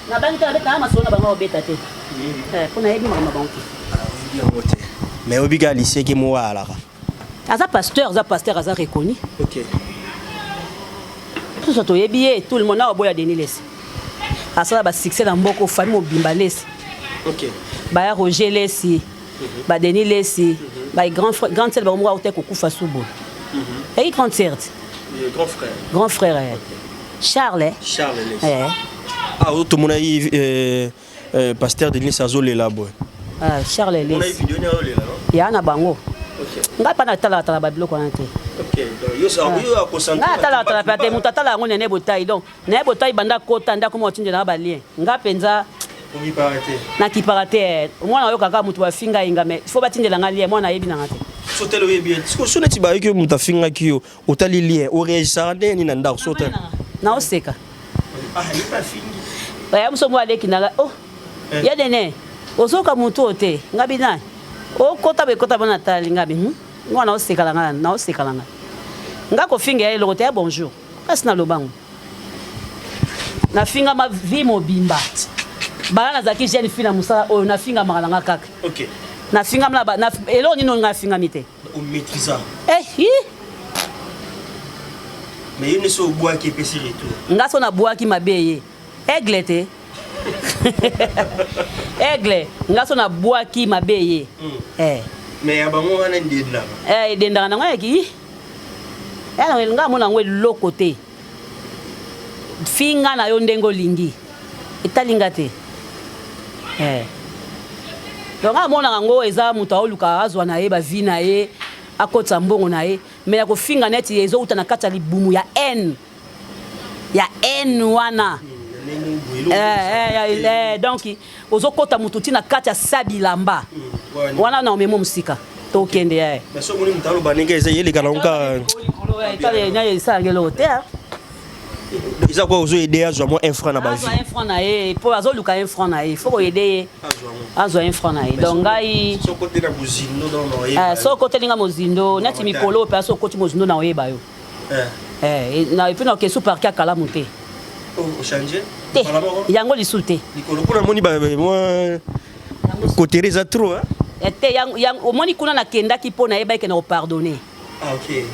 Speaker 4: Nabangi te nabeta masolo na bango obeta te. Eh, pona yebi makambo na bango te.
Speaker 3: Ah, oyebi yango te. Mais oyebi ka liseke moko alaka.
Speaker 4: Aza pasteur, aza pasteur, aza reconnu.
Speaker 3: OK.
Speaker 4: Tout ça toyebi ye, tout le monde na oboya Denis Lessi. Asala ba succès na mboko famille mobimba Lessi.
Speaker 3: OK.
Speaker 4: Baya Roger Lessi, ba Denis Lessi, ba grand frère, grande sœur ba moko auta kokufa subo. Et grande sœur.
Speaker 3: Le grand frère.
Speaker 4: Grand frère. Eh. Charles. Eh.
Speaker 3: Charles Lessi.
Speaker 4: Eh.
Speaker 3: Ah, otomona ye pasteur Denis azolela boye.
Speaker 4: Ah, Charles Lessi.
Speaker 3: vidéo ni azolela non?
Speaker 4: Ya na bango.
Speaker 3: OK.
Speaker 4: Ngai pa natala tala ba biloko wana te.
Speaker 3: OK. Donc yo sa yo a concentré.
Speaker 4: Ngai atala tala pe te moto atala yango nene botai donc naye botai banda kota ndako mo otindela na ba lien. Nga penza nakipaka te mwana oyo kaka moto bafinga ye nga mais faut batindela nga lien mwana ayebi nanga te.
Speaker 3: Sotele oyebi ye siko so neti bayoki yo moto afingaki yo otali lien oreagisaka ndenge nini na ndako so otali
Speaker 4: naoseka ya moso mo aleki nanga oh ya nene ozoka motu oyo te nga bina okota bekota bona tali nga bi mwana osekala nga naosekala nga nga kofinga ya eloko te ya bonjour kasi nalobango nafingama vie mobimba bala nazalaki jeune fille na mosala oyo nafingamaka nanga kaka
Speaker 3: okay.
Speaker 4: nafingama na eloko nini oyo nga afingami te
Speaker 3: omaîtrisa
Speaker 4: eh, hi
Speaker 3: mais ye nde obwaki epesi retour
Speaker 4: nga so nabwaki mabe ye aigle te aigle nga so nabwaki mabe ye eh.
Speaker 3: Mais ya bango wana ndendaka
Speaker 4: eh, edendaka nango yaki nga amona yango eloko te finga na yo ndenge olingi etali nga te eh. Donc nga amonaka yango eza moto aoluka azwa na ye bavi na ye akotisa mbongo na ye mais ya kofinga neti ezowuta na kati ya libumu ya haine ya haine wana donc ozokota motu ti na kati ya sa bilamba wana na omemo mosika tokende ye
Speaker 3: mais so omoni moto aloba ndenge eza yeleka nango kaka
Speaker 4: esalaka eloko te
Speaker 3: eza kwa ozo aider azwa mwa un franc na bavi
Speaker 4: azwa un franc na ye po azoluka un franc na ye faut koyede ye azwa un franc na ye donc ngai
Speaker 3: soko te na mozindo donc na
Speaker 4: soki okoteli nga mozindo neti mikolo mpe soki okoti mozindo na oyeba yo et puis na okesu parke ya kalamu te
Speaker 3: ochange
Speaker 4: te yango lisusu te
Speaker 3: likolo kuna namoni mwa kotere eza trop
Speaker 4: te omoni kuna nakendaki mpo nayebaki na kopardonne
Speaker 3: ah, ok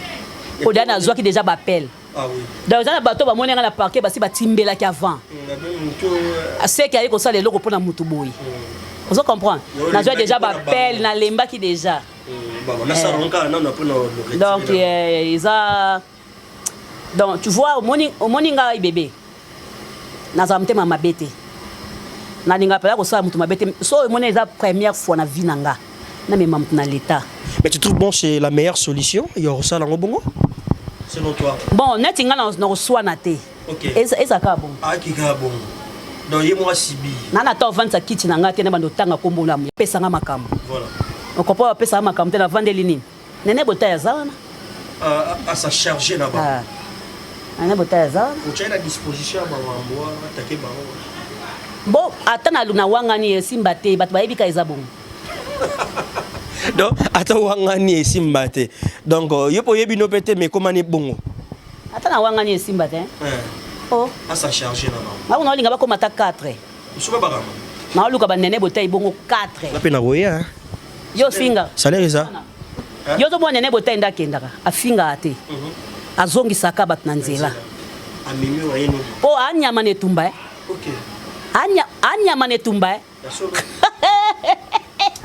Speaker 4: po da nazwaki déjà bapele
Speaker 3: ah, oui.
Speaker 4: Donc eza na bato bamoni nga na parquet basi batimbelaki avant seke aye kosala eloko mpona mutu boye ozo comprendre nazwa déjà bapele nalembaki déjà donc eza donc tu vois omoni omoni ngai bébé nazala motema mabe te. Nalingaka mpenza kosala moto mabe te. So omoni eza première fois na vie na nga namema moto na l'état.
Speaker 3: Mais tu trouves bon, c'est la meilleure solution ya kosala yango bongo, selon toi?
Speaker 4: Bon, neti nga nakoswana te. Ezalaka bongo.
Speaker 3: Akika bongo, donc ye moko asibi.
Speaker 4: Na ta ovandisa kiti na nga te, na bando otanga nkombo na apesanga makambo. Okompo apesanga makambo te, navandeli nini? Nene Botai aza wana.
Speaker 3: Asa charge na bango.
Speaker 4: Ah. Nene Botai aza wana.
Speaker 3: Otyai na disposition ya bamambo wana, atake bango.
Speaker 4: Bon, ata na wangani, esimba te. Bato bayebi ka eza bongo.
Speaker 3: Donc ata wangani, esimba te. Donc yo mpo oyebi no mpe te, mais ekomani bongo.
Speaker 4: Ata na wangani, esimba te. Oh.
Speaker 3: Asa charge na bango.
Speaker 4: Ngako naolinga bakoma ata 4.
Speaker 3: Suka bakambo.
Speaker 4: Naoluka banene Botai bongo 4.
Speaker 3: Nga mpe nakoya.
Speaker 4: Yo finga.
Speaker 3: Salaire eza.
Speaker 4: Yo ozomona nene Botai nde akendaka, afingaka te, azongisaka bato na nzela.
Speaker 3: Amemi oyo aye nobi.
Speaker 4: Mpo anyama na etumba, eh. Anyama na etumba, eh.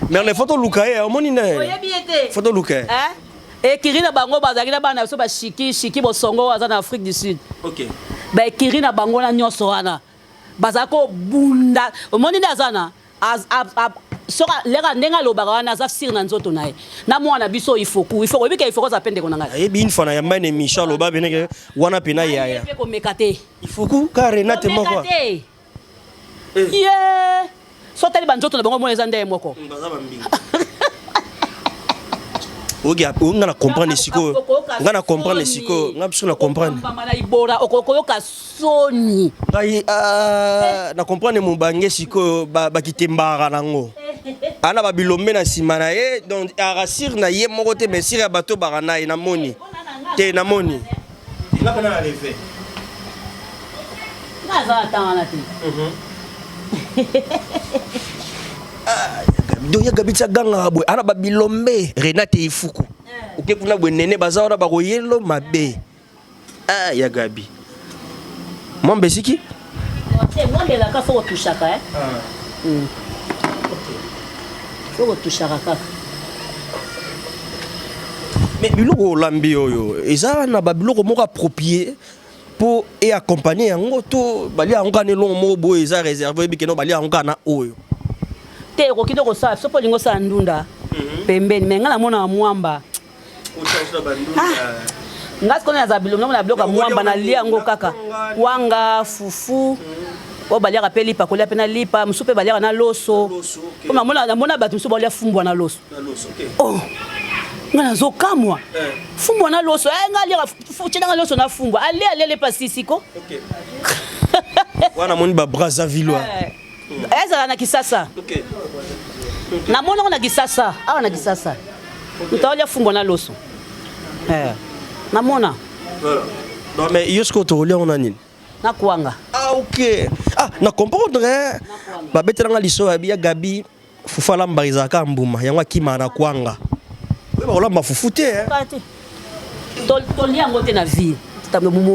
Speaker 3: Mais le photo luka ye, omoni ne.
Speaker 4: Oyebi ye te.
Speaker 3: Photo luka ye.
Speaker 4: Eh? Ekiri na bango bazalaki na bana na biso bashiki shiki bosongo oyo aza na Afrique du Sud. Baekiri na bango na nyonso wana bazalaki kobunda. Omoni nde aza na soki leka ndenge alobaka wana, aza sire na nzoto na ye na mwana biso Ifoku. Ifoku, oyebi ke Ifoku aza mpe ndeko na ngai.
Speaker 3: Ayebi, une fois na yamba na émission, aloba beneke wana pena yaya.
Speaker 4: Mpe komeka te.
Speaker 3: Ifoku ka Renate
Speaker 4: Komeka
Speaker 3: moko.
Speaker 4: te ye. So otali banzoto na bango, mona eza ndeye moko.
Speaker 3: Baza bambinga. Oki, nga na comprendre sikoyo, nga na comprendre sikoyo, nga biso na comprendre.
Speaker 4: Bamba na ibora, okoyoka soni.
Speaker 3: Ngai ah, na comprendre mobange sikoyo. Bakitembaka nango ana babilombe na nsima na ye, donc arasire na ye moko te, mais sire ya bato baka na ye. Namoni te, namoni nga mpena na rêve.
Speaker 4: Nga aza na ntango wana te.
Speaker 3: Donc ya Gabi ti agangaka boye, ana babilombe Renate Ifuku, oke kuna boye, nene baza wana, bakoyelo mabe. Ah, ya Gabi mwambe esiki.
Speaker 4: Te, mwambe elaka fo kotushaka, eh? Fo kotushaka kaka.
Speaker 3: Mais biloko olambi oyo eza na babiloko moko approprié mpo eaccompagne yango, to balia yango kaka na elongo moko boye eza réservé, oyebi keno balia yango kaka na oyo?
Speaker 4: Te, okoki nde kosala soki olingi osala ndunda pembeni, mais ngai namonaka mwamba. Nga sikoyo naza biloko, namona biloko ya mwamba, nalia yango kaka kwanga, fufu oyo baliaka mpe lipa, kolia mpe na lipa mosusu mpe baliaka na loso. Po namona bato mosusu balia fumbwa na loso. Oh, nga nazokamwa, fumbwa na loso. Eh, nga aliaka tienanga loso na fumbwa, alia alia lepa sisiko.
Speaker 3: Wana moni Babrazzaville.
Speaker 4: Ezala na Kisasa, namonako na Kisasa awa, na Kisasa moto aolia fumbwa na loso. Eh, namona.
Speaker 3: Non, mais yo sikoyo tokolia yango na nini?
Speaker 4: Na kwanga.
Speaker 3: Ah ok, ah, na comprendre. Babetelanga liso ya ya Gabi, fufu alambaka ezalaka mbuma, yango akimaka na kwanga. Oyeba kolamba fufu te, eh?
Speaker 4: Kaka te. Tolia yango te na vie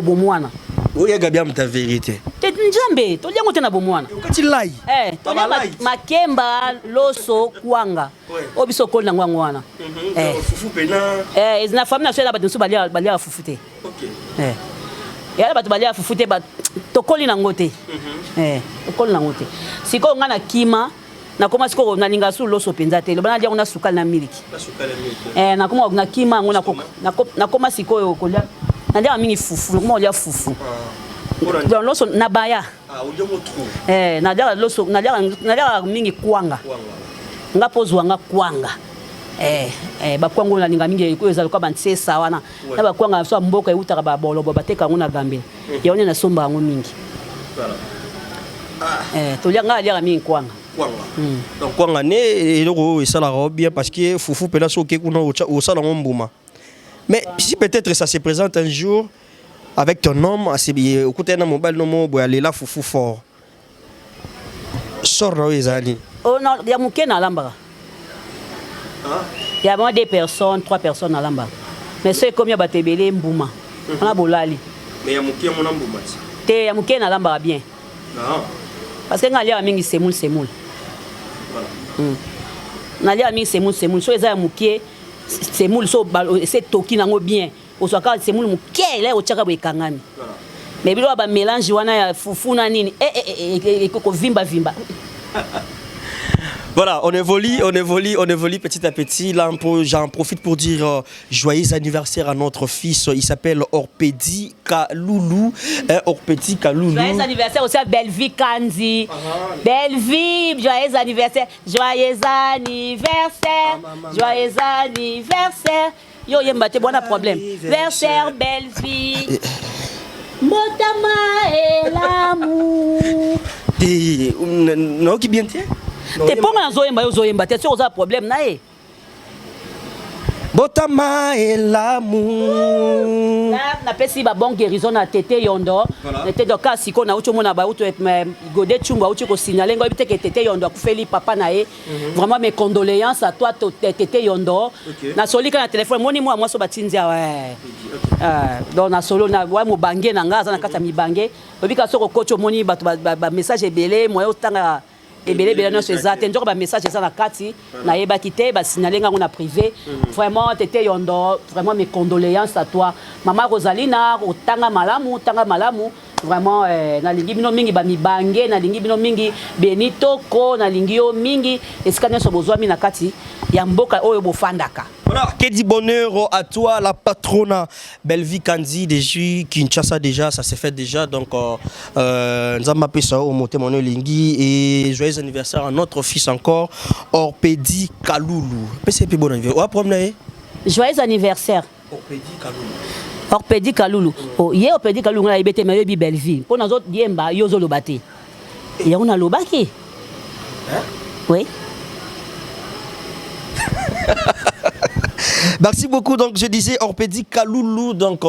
Speaker 4: bomwana.
Speaker 3: Oyo ya Gabi amuta vérité.
Speaker 4: Te, Nzambe, tolia yango te na bomwana.
Speaker 3: Okati lai.
Speaker 4: Eh, tolia makemba, loso, kwanga oyo biso okoli nango yango wana. Eh.
Speaker 3: Fufu pena?
Speaker 4: Eh, na famille na biso eza bato mosusu baliaka fufu te. Eh. Yala bato baliaka fufu te, tokoli nango te. Eh, tokoli nango te. Sikoyo ngai na kima, nakoma sikoyo nalinga su loso mpenza te. Loba nalia yango na sukali na miliki. Eh, nakoma nakima yango, nakoma sikoyo kolia, naliaka mingi fufu, nakoma kolia fufu. Donc loso na baya. Eh, naliaka loso, naliaka mingi kwanga. Nga mpo ozwa nga kwanga. Eh, eh, bakwanga oyo nalinga mingi oyo eza lokola bantsesa wana na bakwanga so ya mboka eutaka babolobo, bateka yango na Gambela, yango nde nasomba yango mingi. Eh, tolia, nga aliaka mingi kwanga.
Speaker 3: Donc kwanga ne eloko oyo esalaka yo bien, parce que fufu mpena soki oke kuna osala yango mbuma. Mais si peut-être ça se présente un jour avec ton homme, okutani na mobali no moko boye alela fufu fort, sort na oyo ezali?
Speaker 4: Oh, non, ya moke nalambaka ya mwa deux personnes, trois personnes nalambaka, mais so ekomi ya bato ebele, mbuma wana bolali.
Speaker 3: Mais ya moke mona mbuma ti?
Speaker 4: Te, ya moke nalambaka bien, parce que nga aliaka mingi semoule, semoule. Naliaka mingi semoule, semoule. So eza ya moke, semoule so ese toki nango bien, ozwaka semoule moke ele otiaka boye, ekangami. Mais biloko ya bamélange wana ya fufu na nini, ekokovimba vimba.
Speaker 3: Voilà, on évolue, on évolue, on évolue petit à petit. Là, j'en profite pour dire joyeux anniversaire à notre fils. Il s'appelle Orpedi Kaloulou. Hein, Orpedi Kaloulou.
Speaker 4: Joyeux anniversaire aussi à Bellevie Kanzi. Bellevie, joyeux anniversaire. Joyeux anniversaire. Joyeux anniversaire. Yo yemba te bona problème. Versaire Bellevie. Mbotama elamu.
Speaker 3: Te, naoki bien te?
Speaker 4: Te mponga nazoyemba, yo ozoyemba te, soki oza problème na ye.
Speaker 3: Botama elamu.
Speaker 4: Napesi ba bon guérison na tete Yondo. Tete do ka sikoyo nauti omona bauti Gode Chumbu auti kosignaler ngo, oyebi te ke tete Yondo akufeli papa na ye. Vraiment, mes condoléances à toi, tete Yondo. Nasoli ka na telefone, moni mwa mwasi oyo batindi awa. Donc nasolo na wa mobange na nga aza na kati ya mibange. Oyebi ka soki okoti, omoni bato bamessage ebele, moye otanga ebele ebele nyonso eza te, nzoko bamessage eza na kati, nayebaki te, basignale ngango na privé. Vraiment, tete Yondo, vraiment mes condoléances à toi. Mama Rosalina, otanga malamu, otanga malamu. Vraiment, nalingi bino mingi, bamibange nalingi bino mingi. Beni Toko, nalingi yo mingi, esika nyonso bozwami na kati ya mboka oyo bofandaka.
Speaker 3: Voilà, que dit bonheur à toi, la patronne Bellevie Kandi, déjà, Kinshasa déjà, ça s'est fait déjà. Donc, Nzambe apesa yo motema olingi et joyeux anniversaire à notre fils encore, Orpedi Kaloulou. PCP, bon anniversaire. Ouais, problème,
Speaker 4: Joyeux anniversaire.
Speaker 3: Orpedi Kaloulou.
Speaker 4: Orpedi Kalulu. Oh, ye Orpedi Kalulu ngai nayebi te, me oyebi Bellevie mpo nazoyemba, yo ozoloba te, yango nalobaki. Oui.
Speaker 3: Merci beaucoup. Donc, je disais Orpedi Kaloulou, donc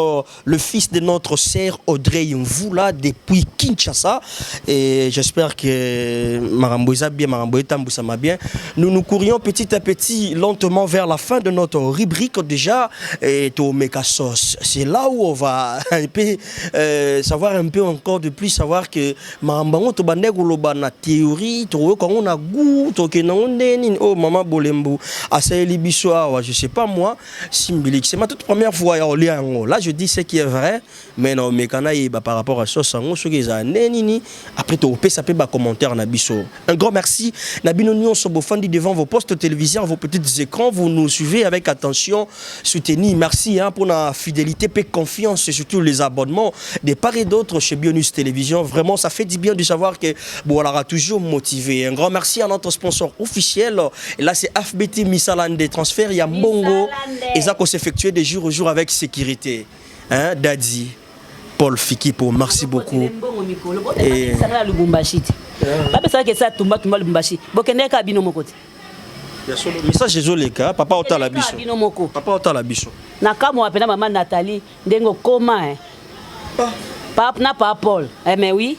Speaker 3: le fils de notre sœur Audrey Mvoula depuis Kinshasa. Et j'espère que makambo eza bien, makambo etambusama bien. Nous nous courions petit à petit, lentement vers la fin de notre rubrique déjà. Et Meka Sauce, c'est là où on va un peu savoir un peu encore de plus, savoir que makambo tobande koloba na théorie, toyoka yango na goût, tokende yango nde nini. Oh, mama Bolembo asaleli biso awa, je sais pas moi, simbilik. C'est ma toute première fois ya kolia yango. Là, je dis ce qui est vrai, mais na omeka nayeba par rapport à sauce yango soki ezala nde nini. Après tokopesa mpe bacommentaire na biso. Un grand merci na bino nyonso bofandi devant vos postes téléviseurs, vos petits écrans, vous nous suivez avec attention soutenue. Merci, hein, pour la fidélité et confiance et surtout les abonnements de part et d'autre chez Bionus Télévision. Vraiment, ça fait du bien de savoir que bon, on aura toujours motivé. Un grand merci à notre sponsor officiel. Et là, c'est FBT Missalande Transfert. Il y a Mbongo. Et ça qu'on s'effectue de jour au jour avec sécurité. Hein, Daddy Paul Fikipo, merci beaucoup.
Speaker 4: Et Lubumbashi te, bapesaka esa tumba tumba Lubumbashi, bokendeka bino moko te.
Speaker 3: Message ezoleka, papa otala biso.
Speaker 4: Bino moko.
Speaker 3: Papa otala biso.
Speaker 4: Na kamwa mpena mama Nathalie ndenge okoma, eh. Pa, na pa Paul, eh, mais oui,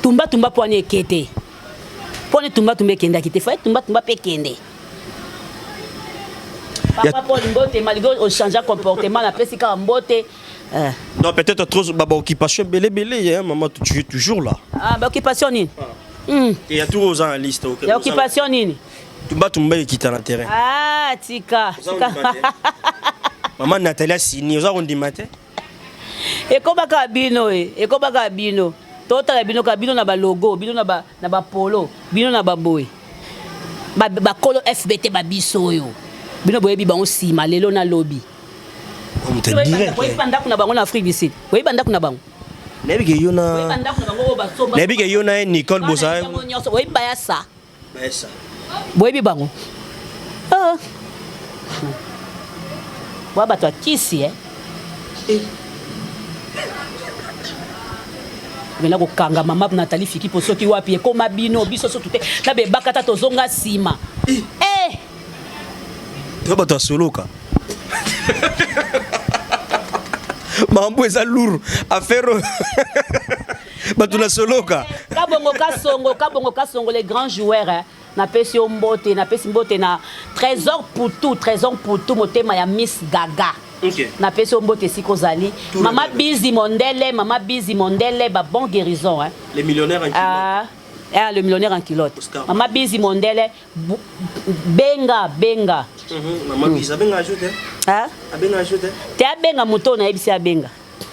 Speaker 4: tumba tumba mpo ani eke te, mpo ani tumba tumba ekendaki te, faye tumba tumba mpe ekende. Papa Paul, mbote, malgré ochange comportement, napesi kaka mbote, eh.
Speaker 3: Non, peut-être trop bah, occupation belé belé, hein, maman, tu es toujours là.
Speaker 4: Ah, ba occupation nini?
Speaker 3: Et il y a toujours aux liste. Okay.
Speaker 4: Ya occupation nini?
Speaker 3: Tumba tumba ekita na terrain.
Speaker 4: Ah, tika tika.
Speaker 3: Maman Nathalie Sini, oza kondima te?
Speaker 4: Ekobaka bino e, ekobaka bino, totala bino kaka, bino na balogo, bino na bapolo, bino na baboye, bakolo FBT babiso oyo bino boyebi bango nsima lelo nalobi. Boyebi bandako na bango na Afrique du Sud, boyebi bandako na bango.
Speaker 3: Nayebi ke yo na
Speaker 4: Boyebi bandako na bango oyo basomba.
Speaker 3: Nayebi ke yo na ye Nicole boza.
Speaker 4: Bango nyonso boyebi, bayasa. Boyebi bango. Ah. Bwa bato ya kisi, eh? Mena kokanga mama Nathalie Fiki po soki wapi ekoma bino, biso so te na bebaka ta tozonga nsima, eh!
Speaker 3: To bato ya soloka, makambo eza lourd, affaire oyo bato na soloka.
Speaker 4: Kabongo Kasongo, Kabongo Kasongo, les grands joueurs, hein. Napesi yo mbote, napesi mbote na Trésor Putu, Trésor Putu, motema ya Miss Gaga. Napesi yo mbote esika ozali. Mama Bizi Mondele, mama Bizi Mondele, ba bon guérison, hein.
Speaker 3: Les millionnaires en culotte.
Speaker 4: Ah, ah, le millionnaire en culotte.
Speaker 3: Oscar.
Speaker 4: Mama Bizi Mondele, benga benga.
Speaker 3: Mama Bizi abenga ajoute.
Speaker 4: Ah?
Speaker 3: Abenga ajoute.
Speaker 4: Te, abenga moto oyo nayebisi abenga.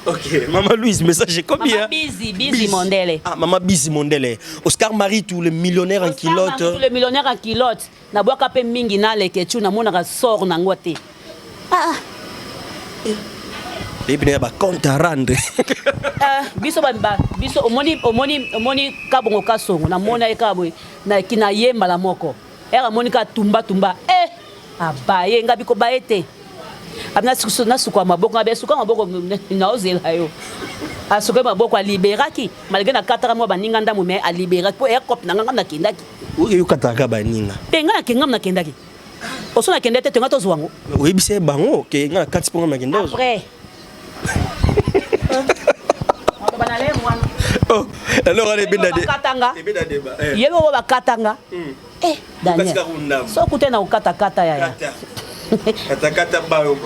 Speaker 3: Ok, Maman Louise, message est combien?
Speaker 4: Maman Bizi, Bizi Mondele.
Speaker 3: Ah, Maman Bizi Mondele. Oscar Maritou, le millionnaire en culotte.
Speaker 4: Le millionnaire en culotte. Nabwaka pe mingi na lekechu namonaka sort nango te. Ah.
Speaker 3: Ebi na ba compte à rendre.
Speaker 4: Ah, biso ba, ba biso omoni omoni omoni kabongo kasongo namona ye kaka boye na kina ye mbala moko. Ere amoni kaka tumba tumba eh abaye nga biko baye te. Abina nasuka maboko ngabi asuka maboko naozela yo. Asuka maboko aliberaki malgré na kataka mwa baninga ndambo mais aliberaki po air cop na nga nga nakendaki.
Speaker 3: Oyo kataka baninga.
Speaker 4: Te nga nakenga nakendaki. Oso nakende te tonga tozwa ngo.
Speaker 3: Oyebisa ye bango ke nga na kati mpo nga nakende ozwa.
Speaker 4: Après.
Speaker 3: Oh, alors allez benda de.
Speaker 4: Bakatanga.
Speaker 3: Ebenda débat. Eh.
Speaker 4: Ye bo bakatanga. Eh, Daniel.
Speaker 3: Okatika kundambo.
Speaker 4: So kute na ukata kata yaya.
Speaker 3: Kata. Kata kata bayo.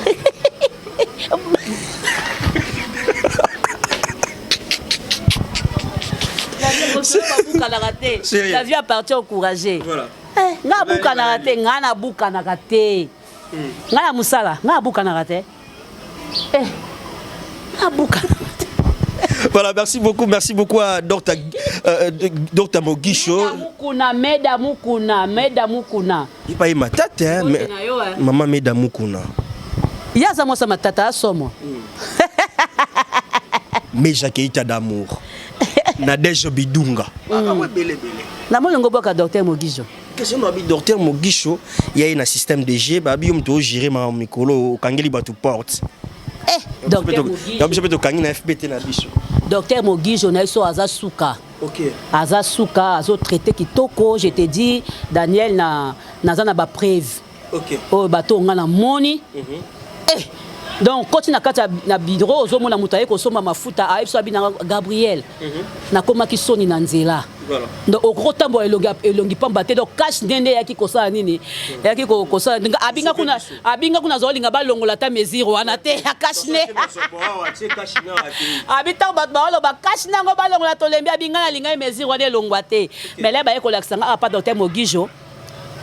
Speaker 4: Babukanaka te.
Speaker 3: Sérieux.
Speaker 4: La vie appartient au courageux.
Speaker 3: Voilà.
Speaker 4: Eh, nga abukanaka te, nga nabukanaka te. Nga na mosala, nga abukanaka te. Eh, nga abukanaka te.
Speaker 3: Voilà, merci beaucoup, merci beaucoup à Dr. Dr. Mogisho.
Speaker 4: Meda Mukuna, Meda Mukuna, Meda Mukuna.
Speaker 3: Il paye ma tête, hein, mais
Speaker 4: na yo, hein.
Speaker 3: maman Meda Mukuna.
Speaker 4: Ye aza mwasi ya matata asomo.
Speaker 3: Meja Keita d'amour. Nadège Bidunga. Ah ouais, belé belé.
Speaker 4: Namoni ngo bwaka docteur Mogijo.
Speaker 3: Question na bi docteur Mogisho, il y a un système de G, ba bi yo mto gérer ma mikolo okangeli bato porte.
Speaker 4: Eh, docteur Mogijo.
Speaker 3: Donc biso pe tokangi na FBT na biso.
Speaker 4: Docteur Mogijo na biso aza suka.
Speaker 3: OK.
Speaker 4: Aza suka, azo traité kitoko, je te dis Daniel na naza na ba preuve.
Speaker 3: OK.
Speaker 4: Oyo bato nga na moni. Eh, donc koti na kati ya na bureau ozomona moto aye kosomba mafuta ayebi so abi na Gabriel. Nakomaki soni na nzela.
Speaker 3: Voilà.
Speaker 4: Donc okotambola elongi elongi pamba te donc cash ndende eyaki kosala nini eyaki kosala nga abinga kuna abinga kuna azolinga balongola ata mesure wana te ya cash ne abi ntango bato baoloba cash nango balongola tolembi abinga nalinga ye mesure wana elongwa te mais le baye kolakisa nga apa docteur Mogijo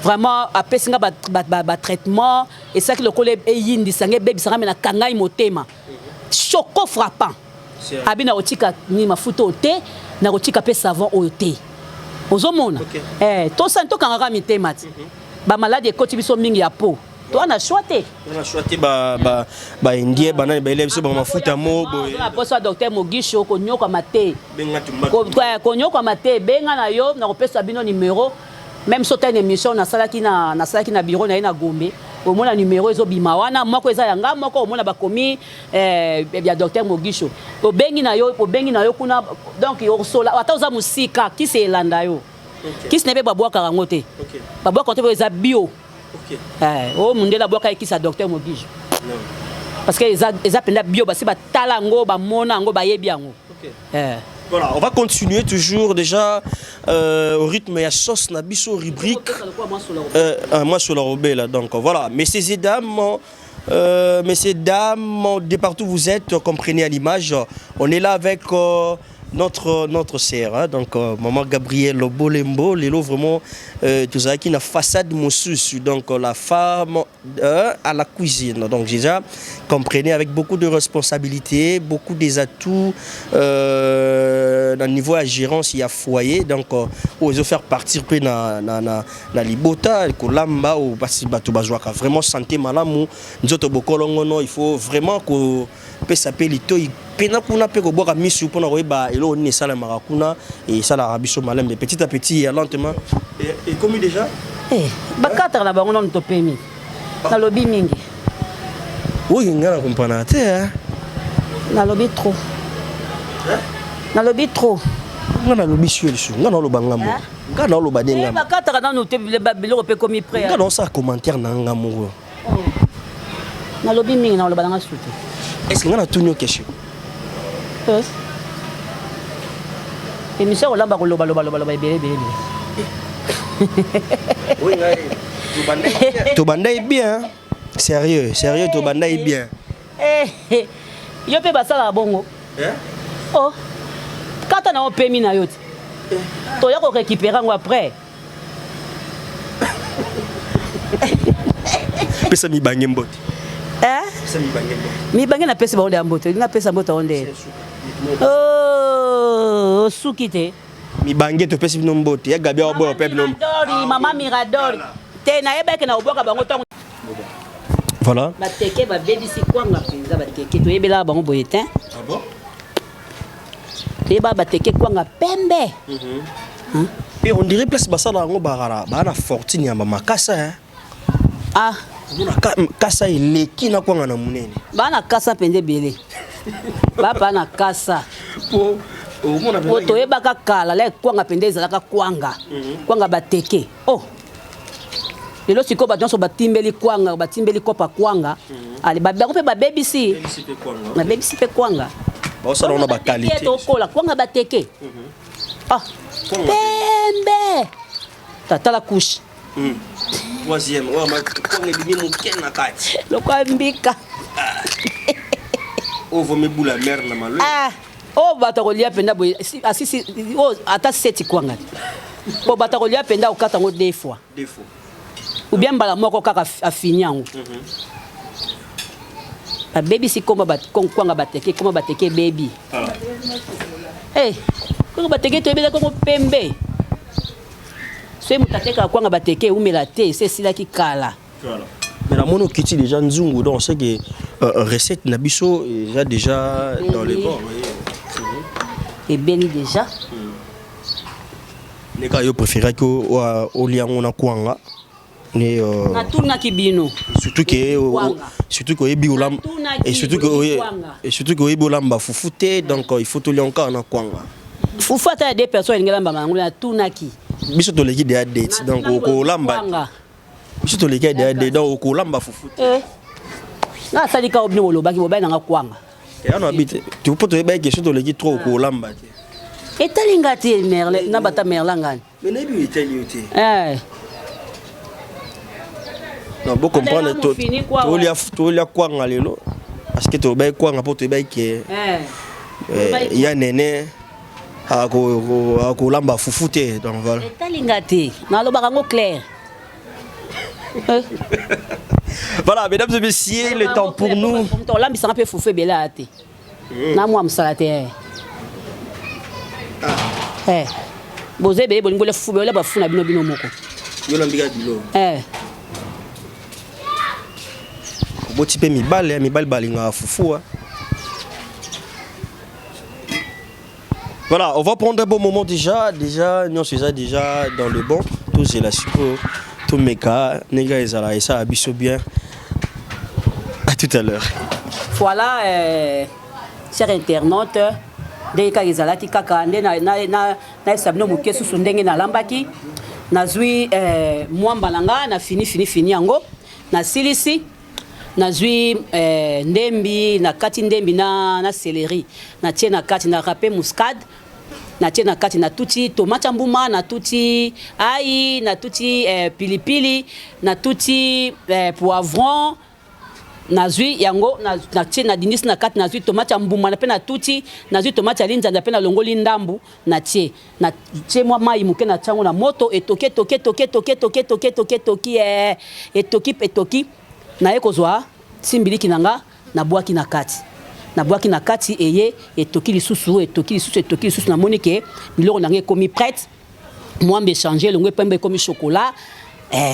Speaker 4: vraiment apesi nga ba traitement esalaki lokola eyindisa nga ebebisa nga me nakangai motema choco frappant abi nakotika ni mafuta oyo te nakotika mpe savon oyo te ozomona eh, tosani tokangaka mitema ti bamaladi ekoti biso mingi ya po toa na choix te
Speaker 3: Na choix te ba ba ba indien banani ba élèves ba mafuta mo boye.
Speaker 4: na poso ya docteur Mogisho konyokwama te
Speaker 3: Benga tumba.
Speaker 4: Konyokwama te benga na yo nakopesa bino numéro même so tene émission nasalaki na nasalaki na bureau na ye na Gombe omona numéro ezobima wana moko eza ya nga moko omona bakomi eh, ya docteur Mogisho obengi na yo obengi na yo kuna donc osola ata oza mosika kisi elanda yo kisi na ye mpe babwakaka yango te babwakaka te mpo eza bio. Eh, oyo mondele abwaka ye kisi ya docteur Mogisho parce que eza eza mpenza bio basi batala yango bamona yango bayebi yango. Eh.
Speaker 3: Voilà, on va continuer toujours déjà au rythme ya sauce na biso rubrique. Moi sur la robe là donc voilà, messieurs et dames, messieurs dames, de partout où vous êtes, comprenez à l'image, on est là avec notre sœur, hein, donc maman Gabrielle Bolembo, lelo vraiment tout ça qui na façade mosusu, donc la femme à la cuisine. Donc déjà comprenez avec beaucoup de responsabilités, beaucoup des atouts dans le niveau à gérance il y a foyer, donc où ils faire partir pe na na na na libota kolamba ou basi bato bazwaka vraiment santé malamu nzoto bokolongono, il faut vraiment ko pesa pe litoi pena kuna pe kobwaka misu mpona koyeba eloko nini esalamaka kuna esalaka biso malembe petit à petit ya lentement. Ekomi déjà
Speaker 4: Eh, bakataka na bango nanu topemi nalobi mingi
Speaker 3: oyo nga na comprendre te hein.
Speaker 4: Nalobi trop. Nalobi trop.
Speaker 3: Nga nalobi sur lisusu nga naoloba nga moko nga naoloba nde
Speaker 4: Eh,
Speaker 3: nga moko.
Speaker 4: bakataka nanu te biloko mpe ekomi prêt.
Speaker 3: Nga naosala commentaire na nga moko.
Speaker 4: Nalobi mingi naloba nanga su te.
Speaker 3: Est-ce que nga natuni yo question?
Speaker 4: Yes. Émission kolamba koloba loba loba loba ebele ebele ebele.
Speaker 3: Tobandai bien, sérieux, sérieux, tobandai bien.
Speaker 4: Eh, yo mpe basalaka bongo.
Speaker 3: Eh?
Speaker 4: Oh, kata na opemi na yo te. Toya ko récupérer yango après.
Speaker 3: Pesa mibange mbote.
Speaker 4: Eh? Mibange napesi bango nde ya mbote, olingi napesa mbote yango nde. Oh, osuki te.
Speaker 3: Mibange topesi bino mbote. Ya Gabi awa boya pe bino.
Speaker 4: Miradori, mama Miradori. Te nayebaki na kobwaka bango ntango.
Speaker 3: Voilà.
Speaker 4: Bateke babebisi kwanga mpenza bateke toyebelaka bango boye te.
Speaker 3: Ah bon?
Speaker 4: Toyebaka bateke kwanga pembe.
Speaker 3: Mm -hmm. Hein? Et on dirait place basala yango bakala ba na fortune ya makasa hein.
Speaker 4: Ah.
Speaker 3: Omona kasa eleki na kwanga na munene.
Speaker 4: Ba na kasa mpenza ebele. Ba na kasa.
Speaker 3: Po omona
Speaker 4: po toyebaka kala la kwanga mpenza ezalaka kwanga. Mhm. Kwanga bateke. Oh. Lelo sikoyo bato nyonso batimbeli kwanga, batimbeli kopa kwanga. Mhm. Ale bango mpe babebisi. Babebisi mpe kwanga.
Speaker 3: Baosala wana ba qualité.
Speaker 4: Tokola kwanga bateke. Mhm. Ah. Pembe. Tala couche.
Speaker 3: Troisième, oyo kwanga ebimi moke na kati.
Speaker 4: Lokola mbika.
Speaker 3: Oyo vomi bula mère na malo.
Speaker 4: Ah, oyo bato akolia mpenza boye asisi oyo ata seti kwanga te. Po bato akolia mpenza okata yango deux fois.
Speaker 3: Deux fois.
Speaker 4: Ou bien mbala moko kaka afini yango. Babebisi komba bat kwanga bateke, komba bateke ebebi. Eh, kwanga bateke toyebela kongo pembe. Soki moto atekaka kwanga bateke eumela te, esi esilaki kala.
Speaker 3: Voilà. Mais namoni okiti déjà nzungu, donc c'est que recette na biso eza déjà dans les bords.
Speaker 4: Ebeli déjà.
Speaker 3: Neka yo préféraki olia yango na kwanga. Ne
Speaker 4: natunaki bino.
Speaker 3: Surtout que surtout que oyebi olamba et surtout que et surtout que oyebi olamba fufu te, donc il faut tolia encore na kwanga.
Speaker 4: Fufu ata ya deux personnes elingi elamba yango natunaki.
Speaker 3: Biso toleki déjà date, donc okolamba. Biso toleki déjà date, donc okolamba fufu te.
Speaker 4: Eh. Nga asali ka bino bolobaki bobali nanga kwanga.
Speaker 3: Ya no habite. Tu peux toyeba question toleki trop okolamba te.
Speaker 4: Etali nga te merle na bata merle ngani.
Speaker 3: Mais nayebi etali yo te.
Speaker 4: Eh.
Speaker 3: Non, bon comprendre to tolia tolia kwanga lelo parce que tobai kwanga po tobai ke
Speaker 4: eh
Speaker 3: ya nene ako akolamba fufu te, donc voilà.
Speaker 4: Etali nga te. Nalobaka ngo clair.
Speaker 3: Voilà, mesdames et messieurs, le temps pour nous.
Speaker 4: Tolambisanga pe fufu ebele aya te. Na mwa mosala te. Eh. Boza ebele bolingi bolia fufu, bolia bafufu na bino bino moko.
Speaker 3: Yo lambika bilo.
Speaker 4: Eh.
Speaker 3: Oboti pe mibale, mibale balingaka fufu. Voilà, on va prendre un bon moment déjà. Déjà, nous sommes déjà dans le bon. Tous c'est la suppo, tout meka, nega ezala et ça abiso bien. À tout à l'heure.
Speaker 4: Voilà, chers internautes, ndenge kaka ezalaki kaka nde nayebisa bino moke susu ndenge nalambaki. Nazwi mwamba na nga, na fini, fini, fini yango. Nasilisi. Nazwi ndembi, na kati ndembi na céleri. Natie na kati, na râpé muscade. Natie na kati, na tuti tomate ya mbuma, na tuti ail, na tuti pilipili, na tuti poivron. Nazwi yango, natie na dindisi na kati, nazwi tomate ya mbuma na pe na tuti, nazwi tomate ya linzanza pe na longoli ndambu, natie. Natie mwa mai moke na tiango na moto, etoki, etoki, etoki, etoki, etoki, etoki, etoki, etoki, etoki, etoki. Naye kozwa simbiliki na nga, nabwaki na kati. Nabwaki na kati eye etoki lisusu, etoki lisusu, etoki lisusu, namoni ke biloko na nga ekomi prête. Mwambe changer, elongo pembe ekomi chocolat.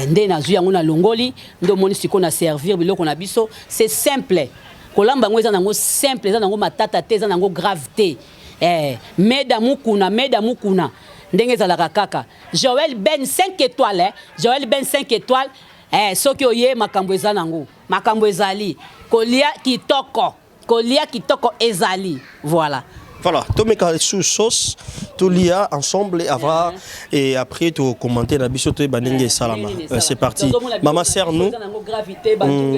Speaker 4: Nde nazwi yango na longoli, nde omoni sikoyo na servir biloko na biso. C'est simple. Kolamba yango eza nango simple, eza nango matata te, eza nango grave te. Meda mukuna, meda mukuna. Ndenge ezalaka kaka. Joël Ben 5 étoiles, eh. Joël Ben 5 étoiles. Soki oye makambo eza nango. Makambo ezali. Kolia kitoko. Kolia kitoko ezali. Voilà.
Speaker 3: Voilà, tomeka sous sauce, tolia ensemble et avant et après tu commenter la biso to banenge salama. C'est parti. Maman sert nous.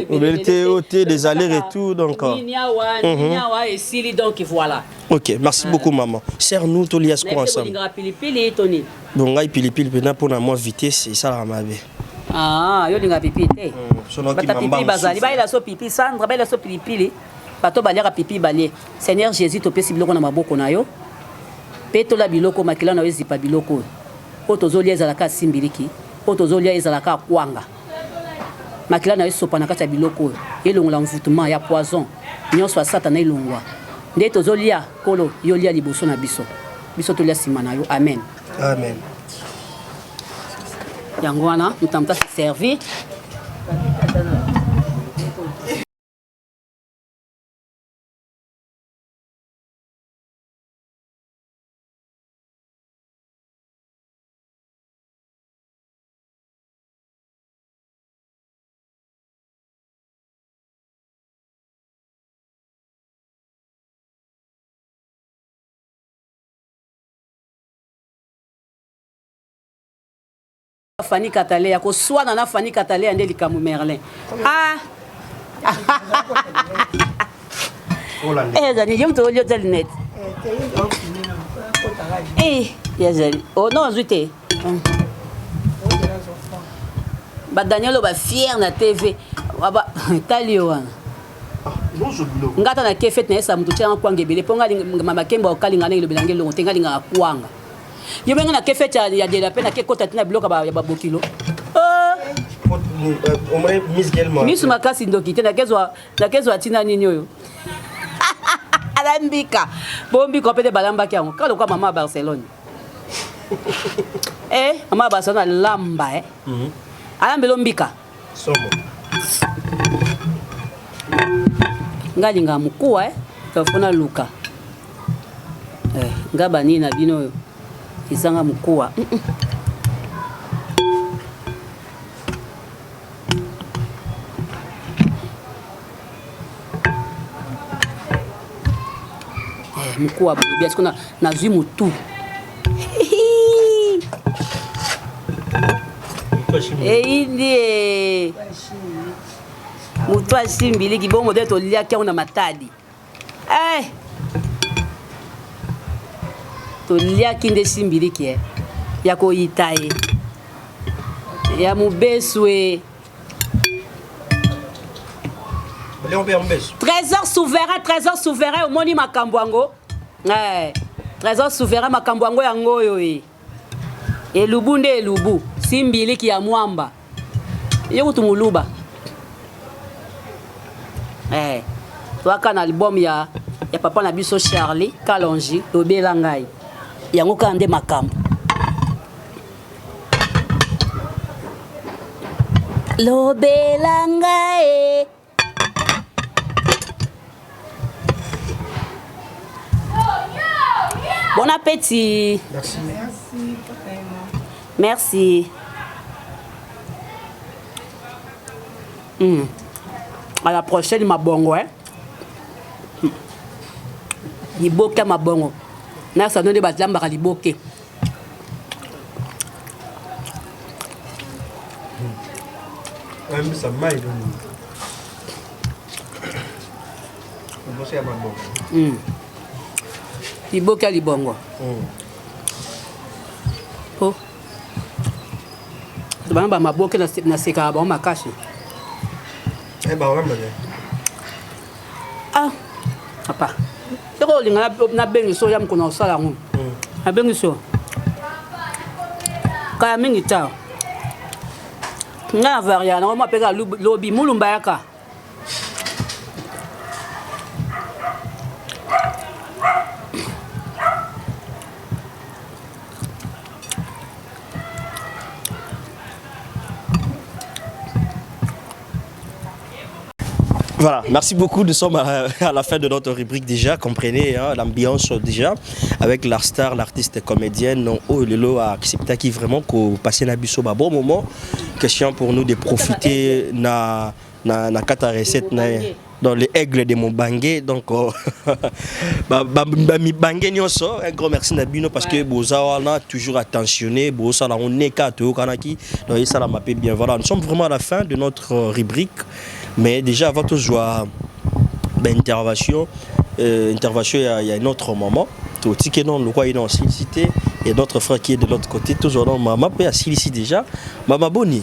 Speaker 3: Mobilité des allers-retours donc.
Speaker 4: Nini et sili donc voilà.
Speaker 3: OK, merci beaucoup maman. Sert nous tolia ce quoi ensemble.
Speaker 4: Pilipili Tony.
Speaker 3: Bon ngai pilipili pena pona moi vitesse et ça la mabe.
Speaker 4: Ah, yo linga pipi te. Bata pipi bazali, ba ila so pipi Sandra, ba ila so pilipili. Bato baliaka pipi balie. Seigneur Jésus, topesi biloko na maboko na yo. Petola biloko, makila na yo ezipa biloko oyo. Oyo tozolia ezalaka simbiliki, oyo tozolia ezalaka kwanga. Makila na yo esopa na kati ya biloko oyo, elongola envoutement ya poison nionso ya satana elongwa. Nde tozo lia, Nkolo, yo lia liboso na biso, biso tolia sima na yo. Amen.
Speaker 3: Amen.
Speaker 4: Yango wana moto na moto ase servir. Fanny Kataleya koswana na Fanny Kataleya nde likambo Merlin ah eh zani yo moto olia otya lunette eh ya zali oh non azwi te ba Daniel oyo ba fier na TV tali yo wana nga ata na ke fete na yesa moto tyanga kwanga ebele mpo nga makembo okalinga ndenge elobela nge elongo te nga alingaka kwanga yo mpe nga na ke fete ya dela mpe na ke kota te na biloko ya babokilo oh! Misu makasi ndoki te nakezwa ntina nini oyo alambika bombika mpe te balambaki yango kaka lokola mama ya barcelone eh mama barcelone alamba eh mm -hmm. alambelo mbika
Speaker 3: somo
Speaker 4: nga alingaka mokuwa eh fo naluka eh, nga banini na bino oyo ezanga mokuwa mm -mm. Eh, mokuwa boye bien sikoyo nazwi motu eyindi e motu asimbiliki bongo te toliaki yango na matadi eh! Toliaki nde simbiliki eh. Ya koyita ye ya mobesu e Trésor souverain, trésor souverain, omoni makambo yango eh, trésor souverain makambo yango yango oyo e elubu nde elubu simbiliki ya mwamba ye kutu muluba eh, toaka na album ya, ya papa na biso Charlie Kalonji lobela ngai yango kaka nde makambo lobela ngai Bon appétit.
Speaker 3: Merci.
Speaker 5: Merci.
Speaker 4: Merci. Mm. À la prochaine, mabongo, hein. Hmm. Liboke mabongo. Na sano nde bazambaka liboke. Liboke ya libongo. Po bana ba maboke na sekaka bango makasi. Ah, papa. Soko olinga nabengi so ya mokolo na kosala yango. Nabengi so. Kala mingi ta. Nga na varia nango mwa peka lobi mulumba yaka.
Speaker 3: Voilà, merci beaucoup. Nous sommes à la fin de notre rubrique déjà. Comprenez hein, l'ambiance déjà avec la star, l'artiste comédienne. Oh, Lelo a accepté qui vraiment qu'on passe na biso ba bon moment. Question pour nous de profiter na na na kata recette na dans les aigles de Mobangue donc oh, ba ba ba mibangue nyonso un grand merci na bino parce que boza wana toujours attentionné boza la on est ka toyokanaki donc ça m'a bien. Voilà, nous sommes vraiment à la fin de notre rubrique. Mais déjà avant tout jouer ben, intervention intervention il y a un autre moment totike non lokwa ye na cité et notre frère qui est de l'autre côté tozwa na mama mpe asilisi déjà. Mama boni?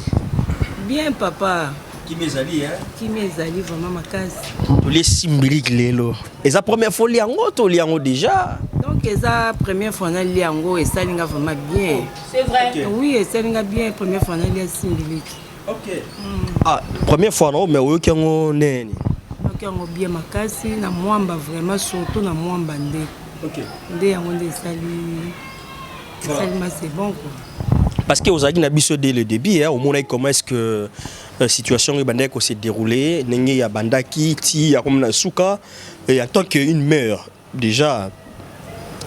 Speaker 5: Bien papa.
Speaker 3: Kimia ezali hein?
Speaker 5: Kimia ezali vraiment makasi.
Speaker 3: Tolie simbiliki lelo. Eza première fois olia yango to olia yango déjà?
Speaker 5: Donc eza première fois nalia yango, esali nga vraiment bien.
Speaker 4: C'est vrai.
Speaker 5: Okay. Oui, esali nga bien première fois nalia simbiliki.
Speaker 3: Ok. Ah, première fois non, mais oyoki yango neni?
Speaker 5: Oyoki yango bien makasi na mwamba vraiment surtout na mwamba nde.
Speaker 3: Ok.
Speaker 5: Nde yango nde esali esali ma c'est bon quoi.
Speaker 3: Parce que ozalaki na biso dès le début, hein, omonaki comment est-ce que situation ebandaki ko se dérouler, ndenge ya bandaki ti ya komi na suka, et en tant qu'une mère, déjà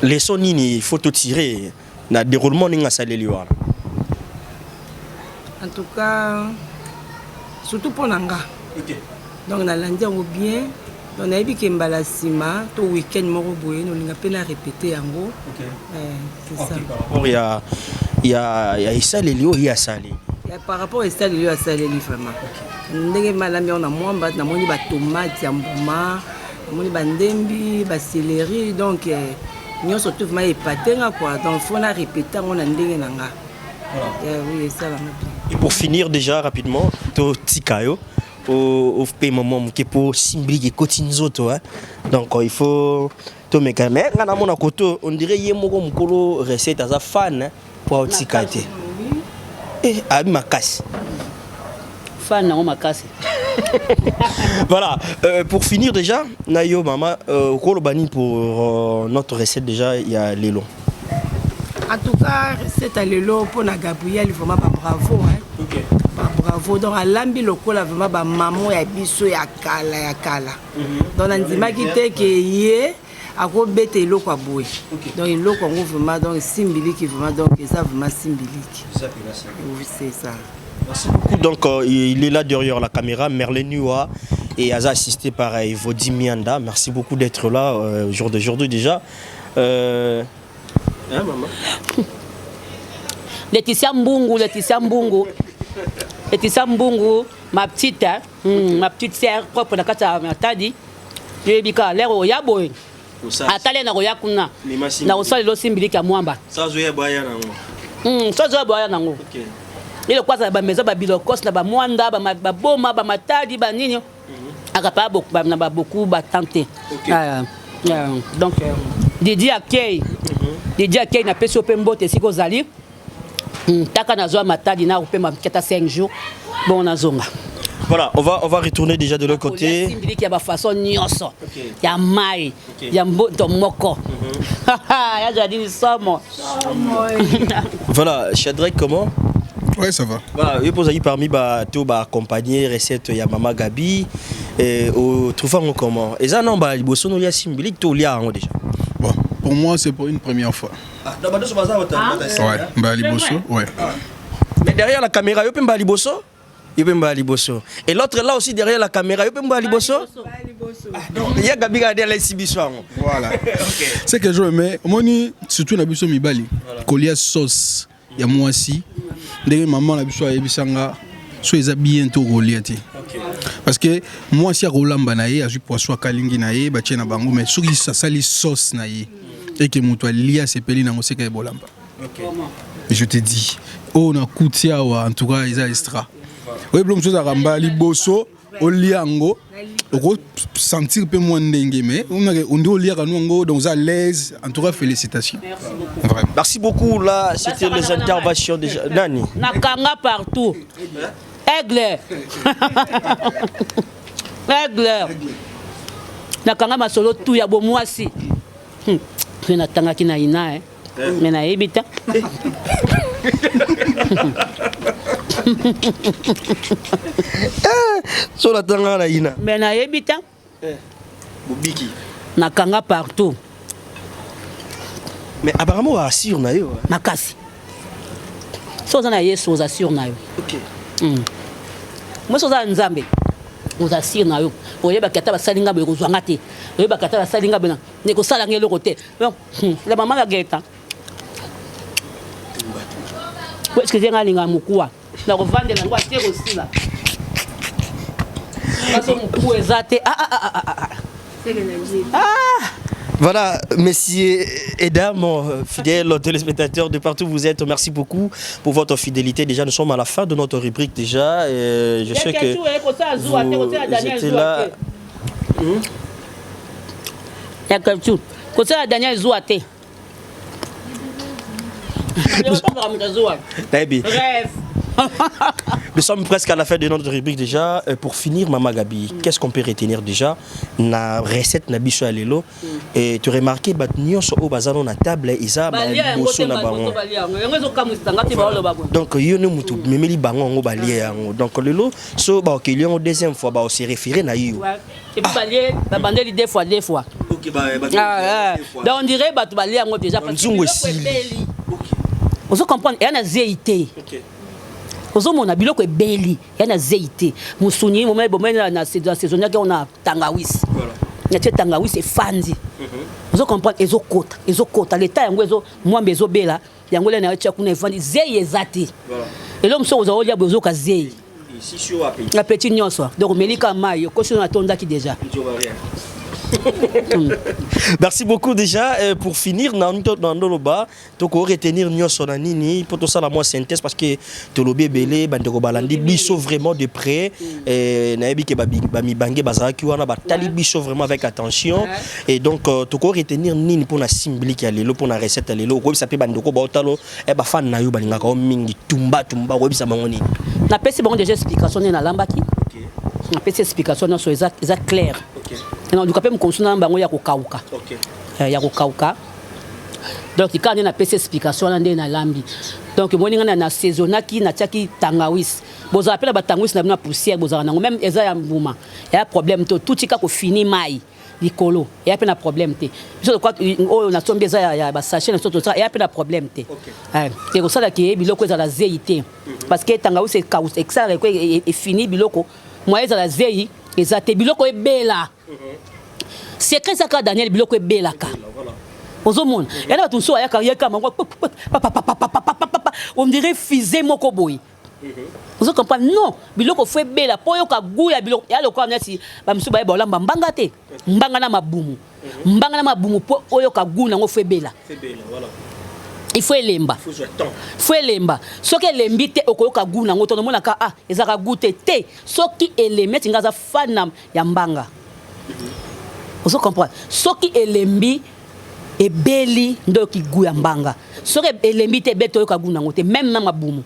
Speaker 3: leçon nini il faut tirer na déroulement ndenge asaleli wana?
Speaker 5: En tout cas, surtout mpo na nga. Donc nalandi yango bien. Donc nayebi ke mbala nsima to week-end moko boye nolinga mpe na répéter yango. C'est ça.
Speaker 3: Par rapport ya esaleli oyo ye asali.
Speaker 5: Ya par rapport esaleli oyo asaleli vraiment. Ndenge malambi yango na mwamba, namoni batomate ya mbuma, namoni bandembi, bacéleri, donc nyonso tout vraiment epatenga quoi. Donc faut na répéter yango na ndenge na nga. Oui, esalanga bien.
Speaker 3: Et pour finir déjà rapidement, to tika yo au pe moment moke po simbiliki ekoti nzoto, hein. Donc il faut tomeka, mais nga namona koto on dirait ye moko mokolo recette aza fan, hein, po aotika te. Eh, abi makasi.
Speaker 4: Fan nango makasi.
Speaker 3: Voilà, pour finir déjà, Nayo maman, okoloba nini pour notre recette déjà ya lelo?
Speaker 5: En tout cas, recette ya lelo mpona Gabriel, vraiment ba bravo, hein. Ba bravo. Donc alambi lokola vraiment ba maman ya biso ya kala ya kala. Donc nandimaki te ke ye akobeta eloko ya boye. Donc eloko yango vraiment, donc simbiliki vraiment, donc eza vraiment simbiliki. Oui, c'est ça.
Speaker 3: Merci beaucoup. Donc, il est là derrière la caméra, Merlin Nua, et Aza assisté par Evodi Mianda. Merci beaucoup d'être là au jour d'aujourd'hui déjà. Hein, maman?
Speaker 4: Laetitia Mbungu, Laetitia Mbungu. Laetitia Mbungu, ma petite, hein? Ma petite sœur propre na kati ya Matadi. Yebi ka lero oya boye. Atale na koya kuna. Na kosala lelo simbiliki ya mwamba.
Speaker 3: Sazo ya boya nango.
Speaker 4: Sazo ya boya nango. Ile kwaza ba maison ba bilokos na ba mwanda ba ba boma ba Matadi ba nini. Akapa ba na ba beaucoup ba tante. Donc Didi Akei. Didi Akei na pesi ope mbote siko zali. Taka na zwa Matadi na ope ma keta 5 jours. Bon na zonga.
Speaker 3: Voilà, on va retourner déjà de l'autre côté.
Speaker 4: Simbiliki ya ba façon nyonso. Ya mai, ya mboto moko. Ya jadi somo.
Speaker 3: Voilà, Shadrach, comment?
Speaker 7: Ouais, ça va.
Speaker 3: Voilà, yo poza parmi ba to ba accompagner recette ya Mama Gabi et au trouvant comment? Et ça non ba liboso no ya simbiliki to lia yango déjà.
Speaker 7: Bon, pour moi c'est pour une première fois.
Speaker 3: Ah, non, ba doso baza
Speaker 7: Ouais, ba liboso, ouais.
Speaker 3: Mais derrière la caméra, yo pe ba liboso? Yo pe mba liboso. Et l'autre là aussi derrière la caméra, yo pe mba liboso? Donc il y a Gabi qui a dit biso yango.
Speaker 7: Voilà. C'est que je mets, moni surtout na biso mibali, kolia sauce ya mwasi. Ndenge maman na biso ayebisanga so eza bien to kolia te. Parce que mwasi akolamba na ye, azwi poisson akalingi na ye, batie na bango, mais soki asali sauce na ye et que moto alia asepeli nango, seka ebolamba. Je te dis, oyo nakuti awa, en tout cas eza extra. Oyebi biloko mosusu ezalaka mbala liboso olia yango, okosentir mpe mwa ndenge, mais onde oliaka no yango, donc oza à l'aise. En tout cas, félicitations vraiment.
Speaker 3: Merci beaucoup. Là, c'était les interventions déjà. Nani?
Speaker 4: Nakanga partout. Aigle. Aigle. Nakanga masolo tout ya bomwasi. Mpe natangaki na ina, eh. Mais nayebi te.
Speaker 3: So natangaka na ina.
Speaker 4: Mais nayebi te.
Speaker 3: Bobiki.
Speaker 4: Nakanga partout.
Speaker 3: Mais apparemment assure na yo.
Speaker 4: Makasi. So oza na Yesu, oza sûr na yo. Moi so oza na Nzambe, oza sûr na yo. Oyebaki ata basali nga boye, kozwanga te. Oyebaki ata basali nga boye, ekosalanga eloko te. Donc la mama ya Geta, excuse nga, alinga mokuwa na kovandela yango ate kosila baso mokuwa eza te. Ah, ah, ah, ah, ah.
Speaker 3: Voilà, messieurs et dames, fidèles téléspectateurs de partout où vous êtes, merci beaucoup pour votre fidélité. Déjà, nous sommes à la fin de notre rubrique déjà. Et je sais que vous étiez là.
Speaker 4: Ya culture kosala Daniel zuwa te.
Speaker 3: Nayebi.
Speaker 4: Rêve.
Speaker 3: Nous sommes presque à la fin de notre rubrique déjà. Pour finir, Mama Gabi, qu'est-ce qu'on peut retenir déjà? Na recette na biso ya lelo. Et tu remarques, bat nyonso oyo baza na table, eza
Speaker 4: Balia yango
Speaker 3: liboso
Speaker 4: te,
Speaker 3: na
Speaker 4: bato
Speaker 3: bango.
Speaker 4: Balia yango, yango ezokamwisa nga te, baoloba boye.
Speaker 3: Donc yo ne mutu memeli bango yango, balia yango. Donc lelo so baokeli yango deuxième fois, baose référer na yo.
Speaker 4: Ouais. Et puis balie, babandeli deux fois, deux fois.
Speaker 3: Ok,
Speaker 4: Ah, ah. Donc on dirait bato balia yango déjà parce que
Speaker 3: Nzungu
Speaker 4: biloko
Speaker 3: esili.
Speaker 4: ebeli. Ozo comprendre, eya na zei te.
Speaker 3: Ok.
Speaker 4: Ozomona biloko ebeli, eya na zei te. Mosuni momai bomai na saisonniaki na tangawisi. Natie tangawisi, efandi. Ozo comprendre, ezokota, ezokota leta yango, ezo mwambe, ezobela yango le na yo tia kuna, efandi, zei eza te. Elo mosusu ozwa olia boye, ozoka zei.
Speaker 3: Ici sur appétit.
Speaker 4: Appétit nyonso. Donc omelika mai, okosi oyo natondaki déjà.
Speaker 3: Merci beaucoup déjà. Pour finir, na ndoloba toko retenir nyonso na nini po tosala mwa synthèse, parce que tolobi ebele, bandeko balandi biso vraiment de près. Nayebi ke bamibange bazalaki wana, batali biso vraiment avec attention. Et donc toko retenir nini mpona simbiliki ya lelo, mpona recette ya lelo? Okoyebisa mpe bandeko baotalo, bafani na yo balingaka yo mingi, tumba tumba, okoyebisa bango nini?
Speaker 4: Napesi bango déjà explication nde nalambaki. Napesi explication nyonso, eza clair. Naluka mpe mokonsu na bango ya kokauka. Ya kokauka. Donc kaka nde napesi explication wana nde nalambi. Donc omoni ngai na saisonnaki, natiaki tangawisi. Bozala mpe na batangawisi na bino ya poussière, bozala nango même eza ya mbuma, eya problème te. Otuti kaka, ofini mai likolo, eya mpe na problème te. Biso oyo nasombi eza ya basachet na biso tosala, eya mpe na problème te. Ekosalaki ye biloko ezala zei te, parce que tangawisi esalaka efini biloko, moyen ezala zei eza te. Biloko ebela, secret eza kaka, Daniel, biloko ebelaka. Ozomona yana bato mosusu ayaka yeka mango, on dirait fusée moko boye. Ozo comprendre? Non, biloko faut ebela mpo oyoka goût ya biloko. Ya lokola neti bamisusu bayeba olamba mbanga te, mbanga na mabumu, mbanga na mabumu, mpo oyoka goût nango faut ebela, il faut elemba, faut elemba. Soki elembi te, okoyoka goût nango te. Omonaka, ah, ezalaka goût te te. Soki elembi, neti nga aza fan ya mbanga, ozo comprendre? Soki elembi, ebeli, nde oyoki goût ya mbanga. Soki elembi te, ebeli te, oyoka goût nango te. Même na mabumu,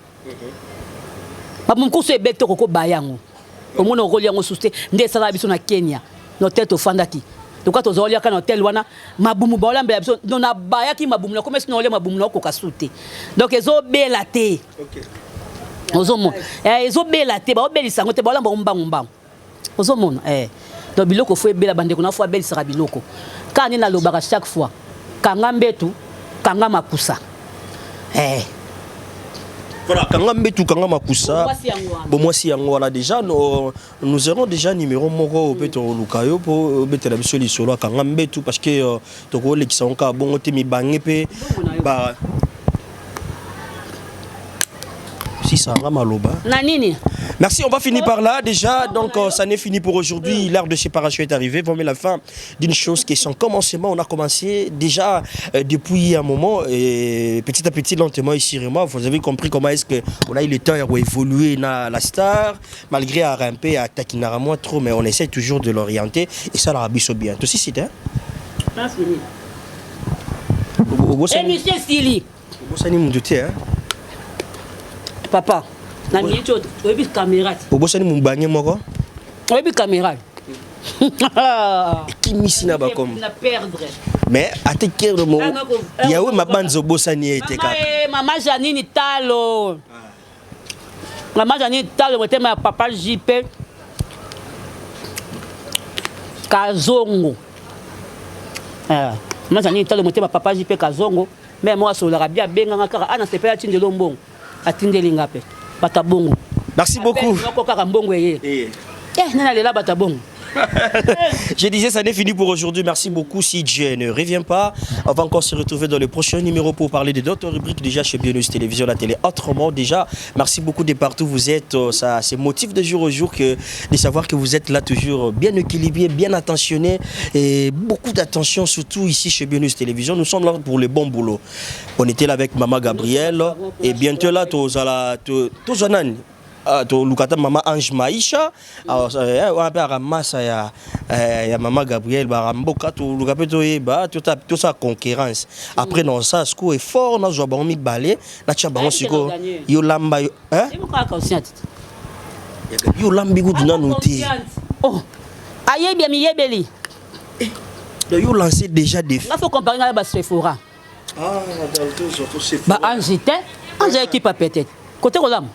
Speaker 4: mabumu kusu ebeli te, okoko baya yango, omoni okolia yango susu te. Nde esalaka biso na Kenya, na hotel tofandaki, lokola tozoliaka na hotel wana mabumu, baolambela biso. Donc nabayaki mabumu, nakomi sino olia mabumu, naokoka su te. Donc ezobela te, ozomona, ezobela te, baobelisa yango te, baolamba yango mbangu mbangu, ozomona. Donc biloko faut ebela, bandeko na, faut abelisaka biloko. Kaka nde nalobaka chaque fois, kanga mbetu, kanga makusa.
Speaker 3: Voilà, kanga mbetu, kanga makusa.
Speaker 4: Bomwasi yango wana.
Speaker 3: Bomwasi yango wana. Déjà nous aurons déjà numéro moko ope toluka yo mpo obetela biso lisolo ya kanga mbetu, parce que tokolekisa ngo kaka bongo te. Mibange mpe ba sisanga maloba.
Speaker 4: Na nini?
Speaker 3: Merci, on va finir par là déjà. Donc, ça n'est fini pour aujourd'hui. L'heure de séparation est arrivée. Vaut mieux la fin d'une chose qui est son commencement. On a commencé déjà depuis un moment et petit à petit, lentement et sûrement, vous avez compris comment est-ce qu'on a eu le temps d'évoluer dans la star, malgré à ramper, à taquiner moins trop, mais on essaie toujours de l'orienter et ça la biso bien. Tout c'est hein?
Speaker 4: Fini. Émission esili.
Speaker 3: Obosani mutu te, hein?
Speaker 4: Papa, na miniti oyo oyebi caméra te.
Speaker 3: Obosani mobange moko.
Speaker 4: Oyebi caméra.
Speaker 3: Ekimisi na bakomo.
Speaker 4: Na perdre.
Speaker 3: Mais ate kere mo yawe mabanza, obosani ye te kaka.
Speaker 4: Mama Janine Talo, mama Janine Talo, motema ya papa JP Kazongo. Mama Janine Talo, motema papa JP Kazongo. Me mo asololaka bien, abenganga kaka ana sepela, atindeli mbongo, atindeli nga mpe bato ya bongo.
Speaker 3: Merci beaucoup.
Speaker 4: Moko kaka mbongo eye. Eh, nani alela bato ya bongo?
Speaker 3: Je disais, ça n'est fini pour aujourd'hui. Merci beaucoup. Si Dieu ne revient pas, on va encore se retrouver dans le prochain numéro pour parler de d'autres rubriques déjà chez Bionews Télévision, la télé. Autrement, déjà, merci beaucoup de partout où vous êtes. Ça, c'est motif de jour au jour que de savoir que vous êtes là toujours bien équilibré, bien attentionné et beaucoup d'attention, surtout ici chez Bionews Télévision. Nous sommes là pour le bon boulot. On était là avec Maman Gabrielle et bientôt là, tozala, tozanani. Toluka ata mama Ange Maisha wana mpe akamasa ya, ya mama Gabriel baramboka. Toluka mpe toyeba, tosala concurrence. Après na osala sikoyo effort, nazwa bango mibale, natya bango sikoyo. Yo lamba yo, yo olambi kutu nanu te.
Speaker 4: Oh, ayebi, amiyebeli.
Speaker 3: Donc yo lancé déjà défi.
Speaker 4: Nga faut comparer ngai ba Sephora, ba Ange te. Ange équipe peut-être côté kolamba,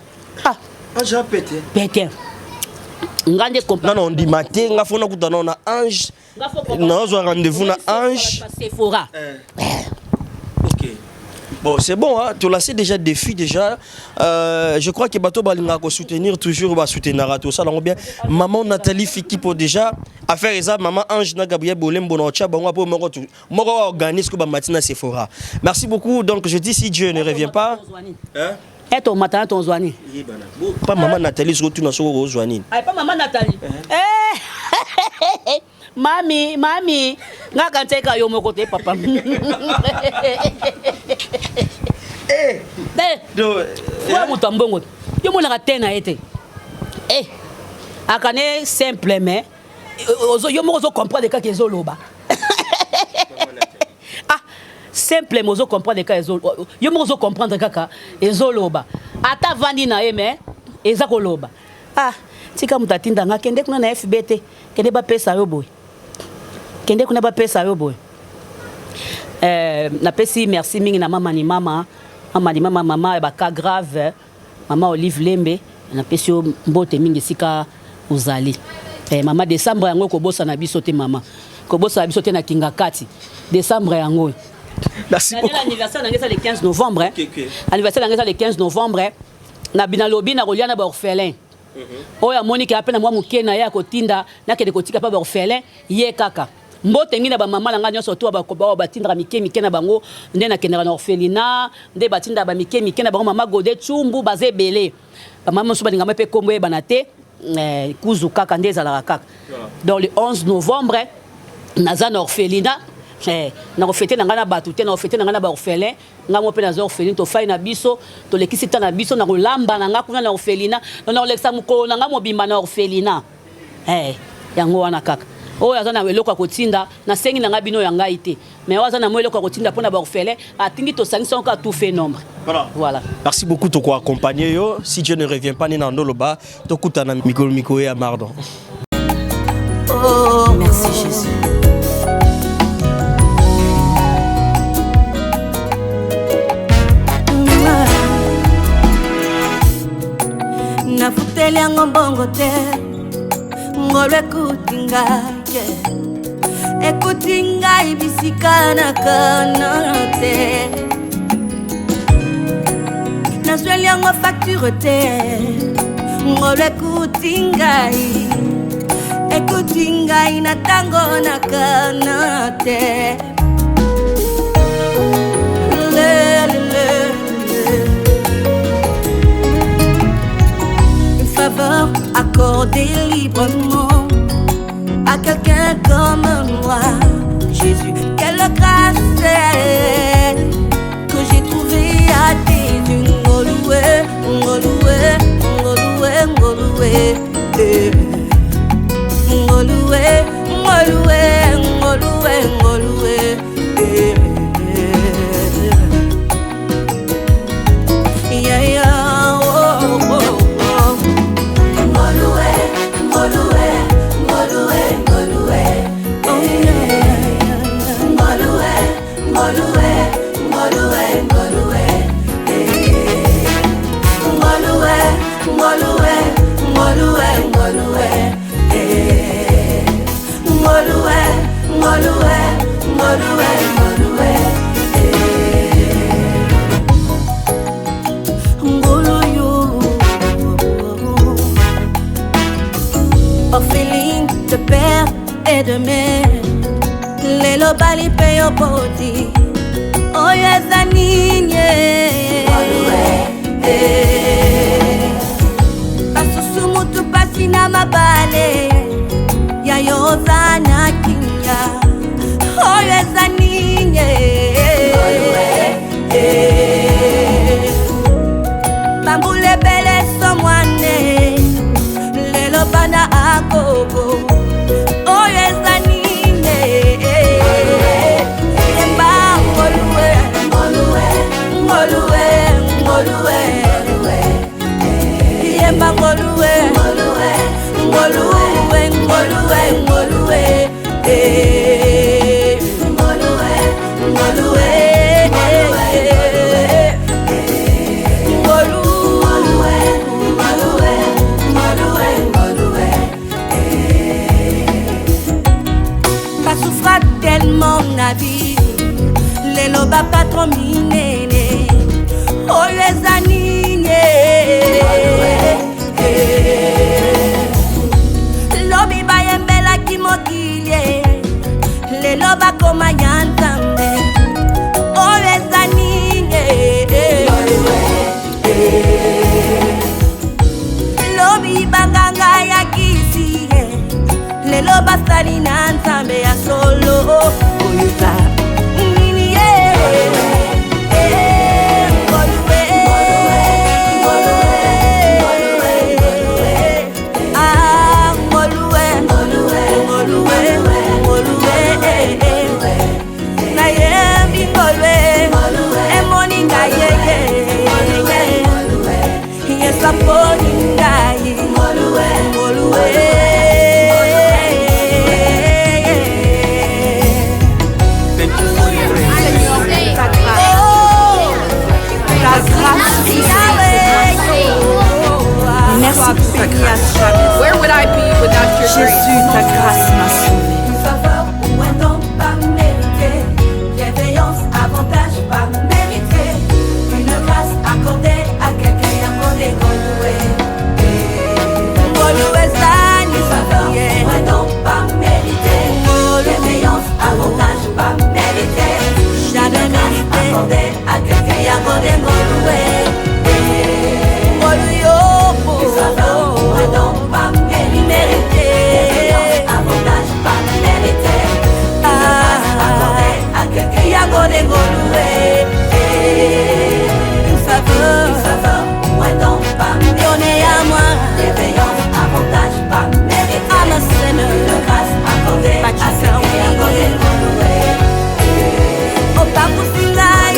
Speaker 4: ah.
Speaker 3: Ange apete.
Speaker 4: Peut-être nga nde.
Speaker 3: Nano ondima te. Nga fo nakuta nano na Ange, nazwa rendez-vous na Ange.
Speaker 4: Sephora.
Speaker 3: Ok. Bon, c'est bon, hein, tu lancé déjà défi déjà. Je crois que bato balinga ko soutenir toujours, ba soutenir tout ça bien. Maman Nathalie Fikipo déjà affaire eza maman Ange na Gabriel Bolembo na ocha bango po moko tu moko organise ko ba matina Sephora. Merci beaucoup. Donc je dis, si Dieu ne revient pas.
Speaker 4: Hein? Eto matana tonzwani.
Speaker 3: Pas maman Nathalie surtout na soko ozwani.
Speaker 4: Ay, pas maman Nathalie. Eh! Mami, mami, nga kantika yo moko te, papa.
Speaker 3: Eh!
Speaker 4: Eh!
Speaker 3: Donc
Speaker 4: wa moto ya mbongo yo monaka te na ye te. Eh! Akane simple, mais yo moko ozocomprendre kaka ezoloba. Ah, simple, mais ozocomprendre kaka, yo moko ozocomprendre kaka ezoloba. Ata avandi na ye, mais eza koloba. Ah, tika moto atindanga, kende kuna na FB te, kende bapesa yo boye, kende kuna bapesa yo boye. Napesi merci mingi na mama ni mama, mama ni mama, mama ya bacas grave, mama Olive Lembe. Napesi yo mbote mingi esika ozali. Mama, décembre yango kobosana biso te, mama, kobosana biso te na Kinga Kati, décembre yango.
Speaker 3: Merci beaucoup.
Speaker 4: Anniversaire na ngai eza le 15 novembre. Anniversaire na ngai eza le 15 novembre. Na nalobi na kolia na baorphelin oyo amoni ke ape na mwa moke na ye akotinda, nakende kotika mpa baorphelin ye kaka. Mbote ngi na bamama na ngai nyonso to baoyo batindaka mike mike na bango nde nakendaka na orphelinat, nde batindaka bamike mike na bango. Mama Gode Tsumbu, baza ebele, bamama mosusu balingama mpe kombo eyebana te. Kuzu kaka nde ezalaka kaka. Donc le 11 novembre naza na orphelinat. Nakofete na ngai na bato te, nakofete na ngai na baorphelin. Ngai mo mpe naza orpheline. Tofai na biso, tolekisi ta na biso na kolamba na ngai kuna na orphelinat. Donc nakolekisa mokolo na ngai mobimba na orphelinat. Yango wana kaka. Oyo aza na eloko ya kotinda, nasengi na ngai bino ya ngai te, mais oyo aza na mwa eloko ya kotinda mpona baorphelin, atindi, tosangisi yango kaka, tout fait nombre.
Speaker 3: Voilà.
Speaker 4: Voilà.
Speaker 3: Merci beaucoup, toko accompagner yo. Si Dieu ne revient pas, ni ndoloba, tokutana mikolo mikolo ya mardi.
Speaker 6: Oh.
Speaker 4: Merci Jésus.
Speaker 6: Nafuteli yango mbongo te, ngolu ekuti ngai, yeah. Ekuti ngai bisika nakana te, nazweli yango facture te, ngolu ekuti ngai, ekuti ngai na ntango nakana te. Le, le, le, le. Une faveur accordée librement à quelqu'un comme moi. Jésus, quelle grâce que j'ai trouvée à tes yeux. Ngolu, ngolu, ngolu, ngolu, eh. Ngolu, ngolu, ngolu, ngolu, eh. Yeah, oh. Ngolu, ngolu, ngolu, ngolu, oh yeah. Ngolu, ngolu, ngolu, ngolu, eh. Ngolu, ngolu, ngolu, ngolu, eh. Ngolu, ngolu, ngolu, ngolu, eh. Ngolu yo. Orpheline de père et de mère, lelo bali mpe yo boti oyo eza nini? Basusu mutu pasi na mabale ya yo, oza na kinga oyo eza nini? Bambula ebele so mwane. Bapatron minene, oyo eza nini? Lobi bayembelaki mokili, lelo bakoma ya Nzambe. Oyo eza nini? Lobi banganga ya kisi, lelo basali na Nzambe ya solo. Oyo eza nini ye? Ngolue. Ah, ngolue, ngolue, ngolue. Nayembi ngolue, emoni ngai yeye. Yesu aponi ngai, ngolue. Oh,
Speaker 5: Ta grâce.
Speaker 6: Merci pour ta grâce.
Speaker 8: Where would I be without your grace?
Speaker 5: Jésus, ta grâce m'a sauvé.
Speaker 6: Une faveur ou un don pas mérité, bienveillance, avantage pas mérité, une grâce accordée à quelqu'un accordé. Ngolue, ngolue zani. Une faveur ou un don pas mérité, bienveillance, avantage pas mérité, jamais mérité, accordé à quelqu'un accordé. Ngolue, ngolu yo. Une faveur ou un don pas mérité, bienveillance, avantage pas mérité, une grâce accordée à quelqu'un accordé. Ngolue. Une faveur, une faveur ou un don pas donné à moi, bienveillance, avantage pas mérité, I'm a sinner, une grâce accordée à quelqu'un accordé. Ngolue. Opangusi ngai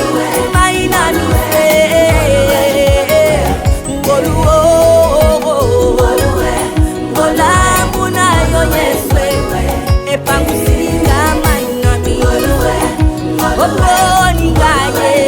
Speaker 6: mai na miso. Ngolu, ngolamu na yo Yesu epangusi nga mai na miso. Oponi ngai.